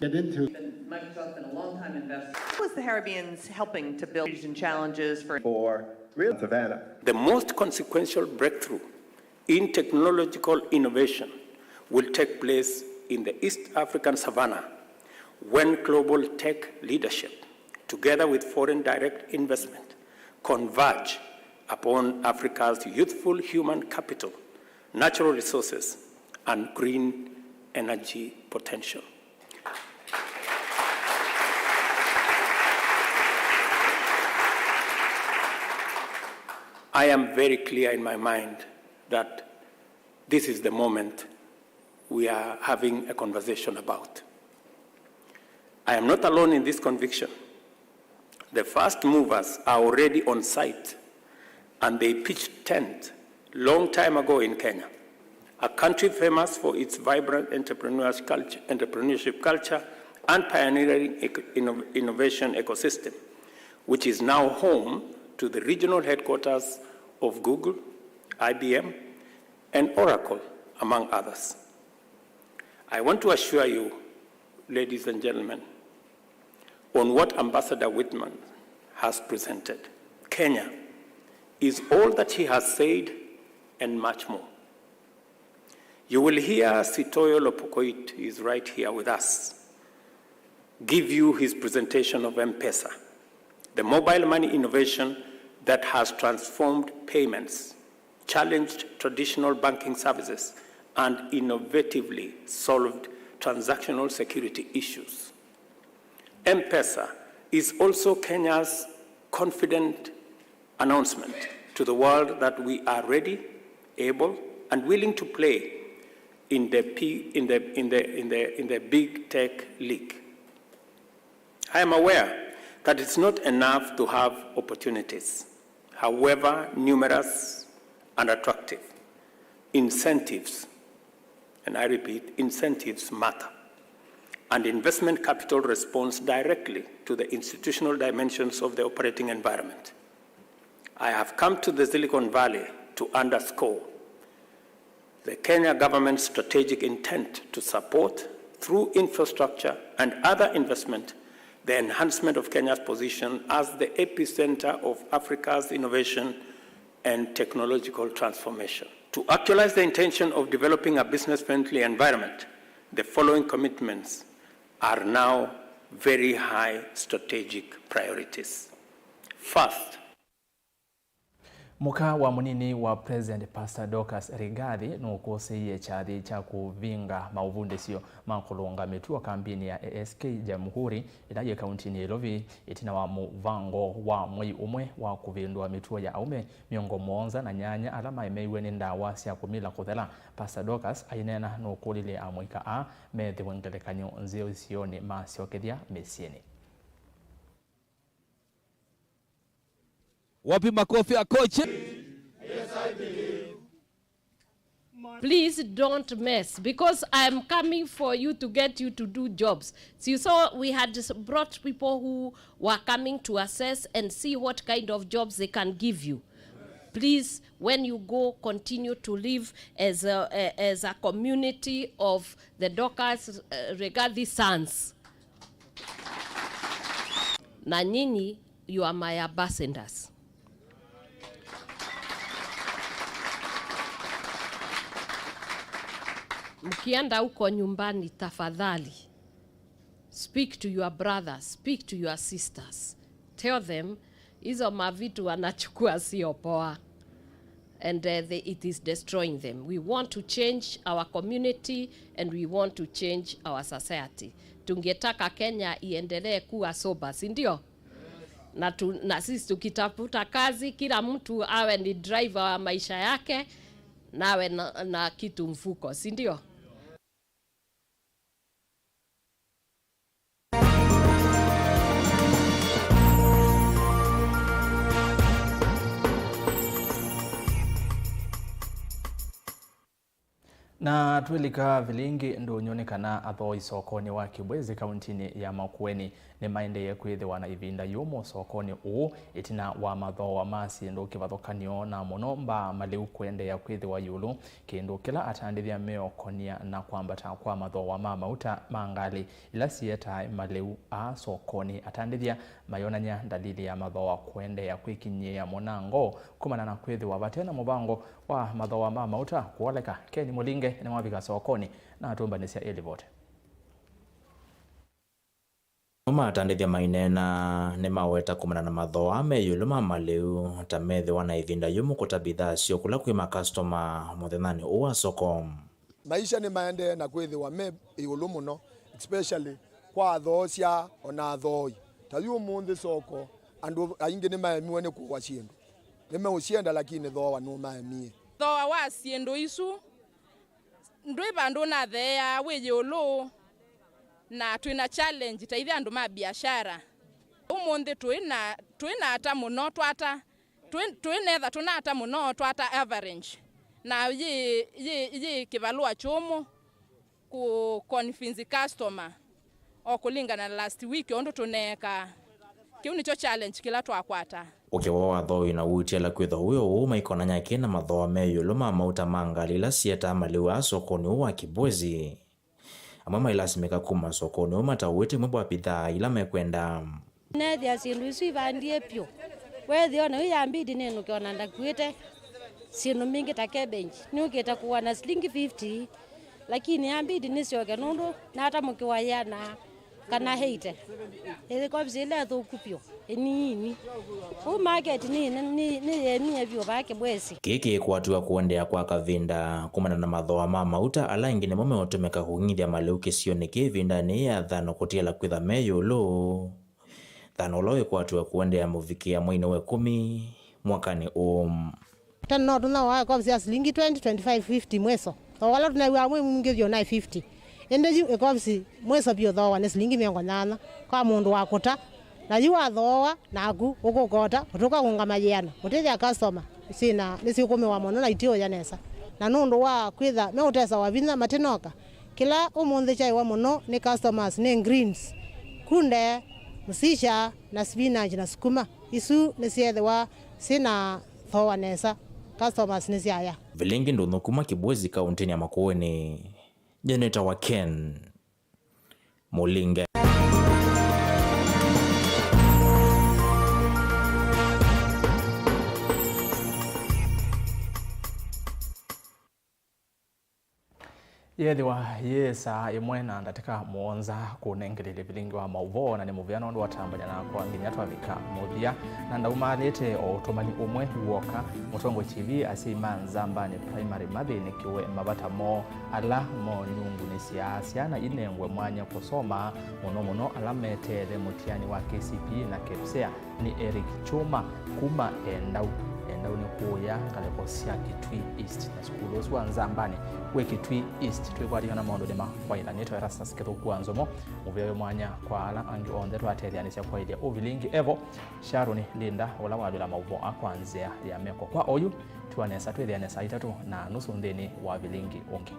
Get into Microsoft and a long-time investor. How is the Caribbean's helping to build and challenges for for real Savannah? The most consequential breakthrough in technological innovation will take place in the East African Savannah when global tech leadership, together with foreign direct investment, converge upon Africa's youthful human capital, natural resources, and green energy potential. I am very clear in my mind that this is the moment we are having a conversation about. I am not alone in this conviction. The first movers are already on site, and they pitched tent long time ago in Kenya, a country famous for its vibrant entrepreneur's culture, entrepreneurship culture and pioneering eco-, inno-, innovation ecosystem, which is now home to the regional headquarters of Google, I B M, and Oracle, among others. I want to assure you, ladies and gentlemen, on what Ambassador Whitman has presented. Kenya is all that he has said and much more. You will hear Sitoyo Lopukoit, who is right here with us, give you his presentation of M-Pesa, the mobile money innovation that has transformed payments, challenged traditional banking services, and innovatively solved transactional security issues. M-Pesa is also Kenya's confident announcement to the world that we are ready, able, and willing to play in the P-, in the, in the, in the, in the big tech league. I am aware that it's not enough to have opportunities, however numerous and attractive. Incentives, and I repeat, incentives matter. And investment capital responds directly to the institutional dimensions of the operating environment. I have come to the Silicon Valley to underscore the Kenya government's strategic intent to support, through infrastructure and other investment, the enhancement of Kenya's position as the epicenter of Africa's innovation and technological transformation. To actualize the intention of developing a business-friendly environment, the following commitments are now very high strategic priorities. First, Mũka wa mũnini wa President, Pastor Dorcas Rigathi, nũkũsĩie kyathĩ kya kũvinga maũvundĩsyo ma kũlũnga mĩtuo kambinĩ ya A S K Jamhuri ĩla yĩ kauntinĩ ya Nairobi, ĩtina wa mũvango wa mwei ũmwe wa kũvĩndũa mĩtuo ya aũme mĩongo mũonza na nyanya ala maemeeiw'e nĩ ndawa sya kũmila kũthela. Pastor Dorcas aineena nũkũlilye amũika aa methĩwe ngelekany'o nzeo isionĩ masyokethya mĩsyĩnĩ. Wapi makofi ya koche? Please don't mess, because I am coming for you to get you to do jobs. So you saw we had s-, brought people who were coming to assess and see what kind of jobs they can give you. Please, when you go, continue to live as a, a, as a community of the Dorcas, uh, Rigathi sons. Na nyinyi, you are my ambassadors. Mkienda huko nyumbani, tafadhali, speak to your brothers, speak to your sisters. Tell them, hizo mavitu wanachukua sio poa. And, uh, they, it is destroying them. We want to change our community and we want to change our society. Tungetaka Kenya iendelee kuwa sober, si ndio? Na tu-, na sisi tukitafuta kazi, kila mtu awe ni driver wa maisha yake, na awe na, na kitu mfuko, si ndio? Na twĩlika vilingĩ ndũnyũ nĩ kana athooa isokonĩ wa Kibwezi kauntinĩ ya Makueni nĩmaendee kwĩthĩwa na ĩvinda yũmũ sokonĩ ũũ ĩtina wa mathooa ma syĩndũ kĩvathũkany'o na mũno mbaa malĩu kũendeea kwĩthĩwa ĩũlũ, kĩndũ kĩla atandĩthya meũkonia na kwambata kwa mathooa ma mauta ma ngalĩ ila sietae malĩu aa sokonĩ. Atandĩthya mayonany'a ndalili ya mathooa kũendeea kwĩkinyĩĩa mũnango kumana na kwĩthĩwa vate na mũvango wa mathooa ma mauta kũoleka. Ken Mũlinge nĩwavika sokonĩ na atũmbanĩsya ĩlivoti. Nĩmo atandĩthya maineena nĩmaweta kumana na mathooa me ĩũlũ ma malĩu, ta methĩwa na ĩvinda yũmũ kũta mbithaa syoo kũla kwĩ makastoma mũthenyanĩ ũũ wa soko. Maisha nĩmaendee na kwĩthĩwa me ĩũlũ mũno, especially kwa athoosya o na athooi. Ta yu ũmũnthĩ soko, andũ aingĩ nĩmaemiwe nĩ kũũa syĩndũ. Nĩmeũsyenda, lakini thooa nũmaemie. Thooa wa syĩndũ isu ndwĩ vandũ ũnatheeaa, wĩ ĩũlũ, na twĩ na challenge ta ithyĩ andũ ma biashara. Ũmũnthĩ twĩ na, twĩ na ata mũno twata, twĩ, twĩ netha tũnata mũno twata average, na yĩ, yĩ, yĩ kĩvalũa kyũmũ kũ convince customer o kũlingana na last week ũndũ tũneekaa. Kĩu nĩkyo challenge kĩla twakwata. Ũkĩwa wa thooa na ũutiala kwĩthwa wĩ ũũ maikonany'a kĩ na mathooa me ĩũlũ ma mauta ma ngalĩ ila sietaa malĩu aa sokonĩ ũũ wa Kibwezi. Amwe mailasimĩka kuma sokonĩ ũũ mataũĩte imwe wa bidhaa ila mekwenda. Neethĩa syĩndũ isu ivandie vyũ. Weethĩa ona yu yambidi nĩnũke ona ndakuĩte syĩndũ mbingĩ ta cabbage. Nĩũkĩte kũa na silingi fifty, lakini yambidi nĩsyoke nũndũ natamũkĩwa yĩana kana eighty. Ĩkovisi ĩla ĩthũku vyũ, ĩniini. Ũu market nĩ, nĩ, nĩyemie vyũ vaa Kibwezi. Kĩĩ kĩkwatw'a kũendeea kwa kavinda kumana na mathooa ma mauta ala aingĩ nĩmo meũtũmĩka kũng'ithya malĩu kĩsionĩ kĩĩ ĩvindanĩ yĩĩ ya thano kũtiala kwĩtha me ĩũlũ. Thano ũla wĩkwatw'a kũendeea mũvikĩa mweinĩ wa ĩkũmi mwakanĩ ũũ. Tene no tũnawa ĩkovisi ya silingi twenty, twenty-five, fifty mwĩso. Thooa ũla tũnew'aa mwĩ mwingĩ vyũ naĩ fifty. Ĩndĩ yu ĩkovisi mwĩso vyũ thooa nĩ silingi mĩongo nyanya kwa mũndũ wa kũta. Na yu wathooa, naku ũkũkota, ũtũka kũngama yĩana, ũtethya customer, syĩna nĩsiũkũmĩwa mũno na itiũya nesa. Na nũndũ wa kwĩtha meũtesawa vinya matinoka, kĩla ũmũnthĩ kyaĩwa mũno nĩ customers nĩ greens, kunde, msisha, na spinach na sukuma. Isu nĩsyeethĩwa syĩna thooa nesa, customers nĩsyaya. Vilingi ndũnyũ kuma Kibwezi kaũntĩnĩ ya Makueni. Nyie nĩtawa Ken Mũlinge. Yeethĩwa yĩ saa ĩmwe na ndatĩka mũonza kũnengelelye vilingi wa maũvoo, na nĩ mũvea nũndũ watambany'a nakwa nginya twavika mũthya. Na ndaumaalĩte o ũtũmani ũmwe w'oka, Mũtongoi T V, asyai ma Nzambanĩ Primary mathĩnĩkĩwe mavata moo ala moo nyungu nĩ syaa syana inengwe mwanya kũsoma, mũno mũno ala meteele mũtiani wa K C P E na KPSEA. Nĩ Eric Kyũma kuma Endau. Endau nĩ kũũya ngalĩko sya Kitui East, na sukulu ũsu wa Nzambanĩ wĩ Kitui East. Twĩkwatĩkana maũndũnĩ ma kwaĩla, nĩtwa Erastus Kĩthũku wa Nzomo. Mũvea wĩ mwanya kwa ala angĩ onthe twatetheanĩsya kwaĩlya ũvilingi. Evo Sharon Linda, ũla walwĩla maũvoo aa kwa nzĩa ya meko. Kwa oyu, tiwa nesa twĩthĩane saa itatũ na nusu nthĩnĩ wa vilingi ũngĩ.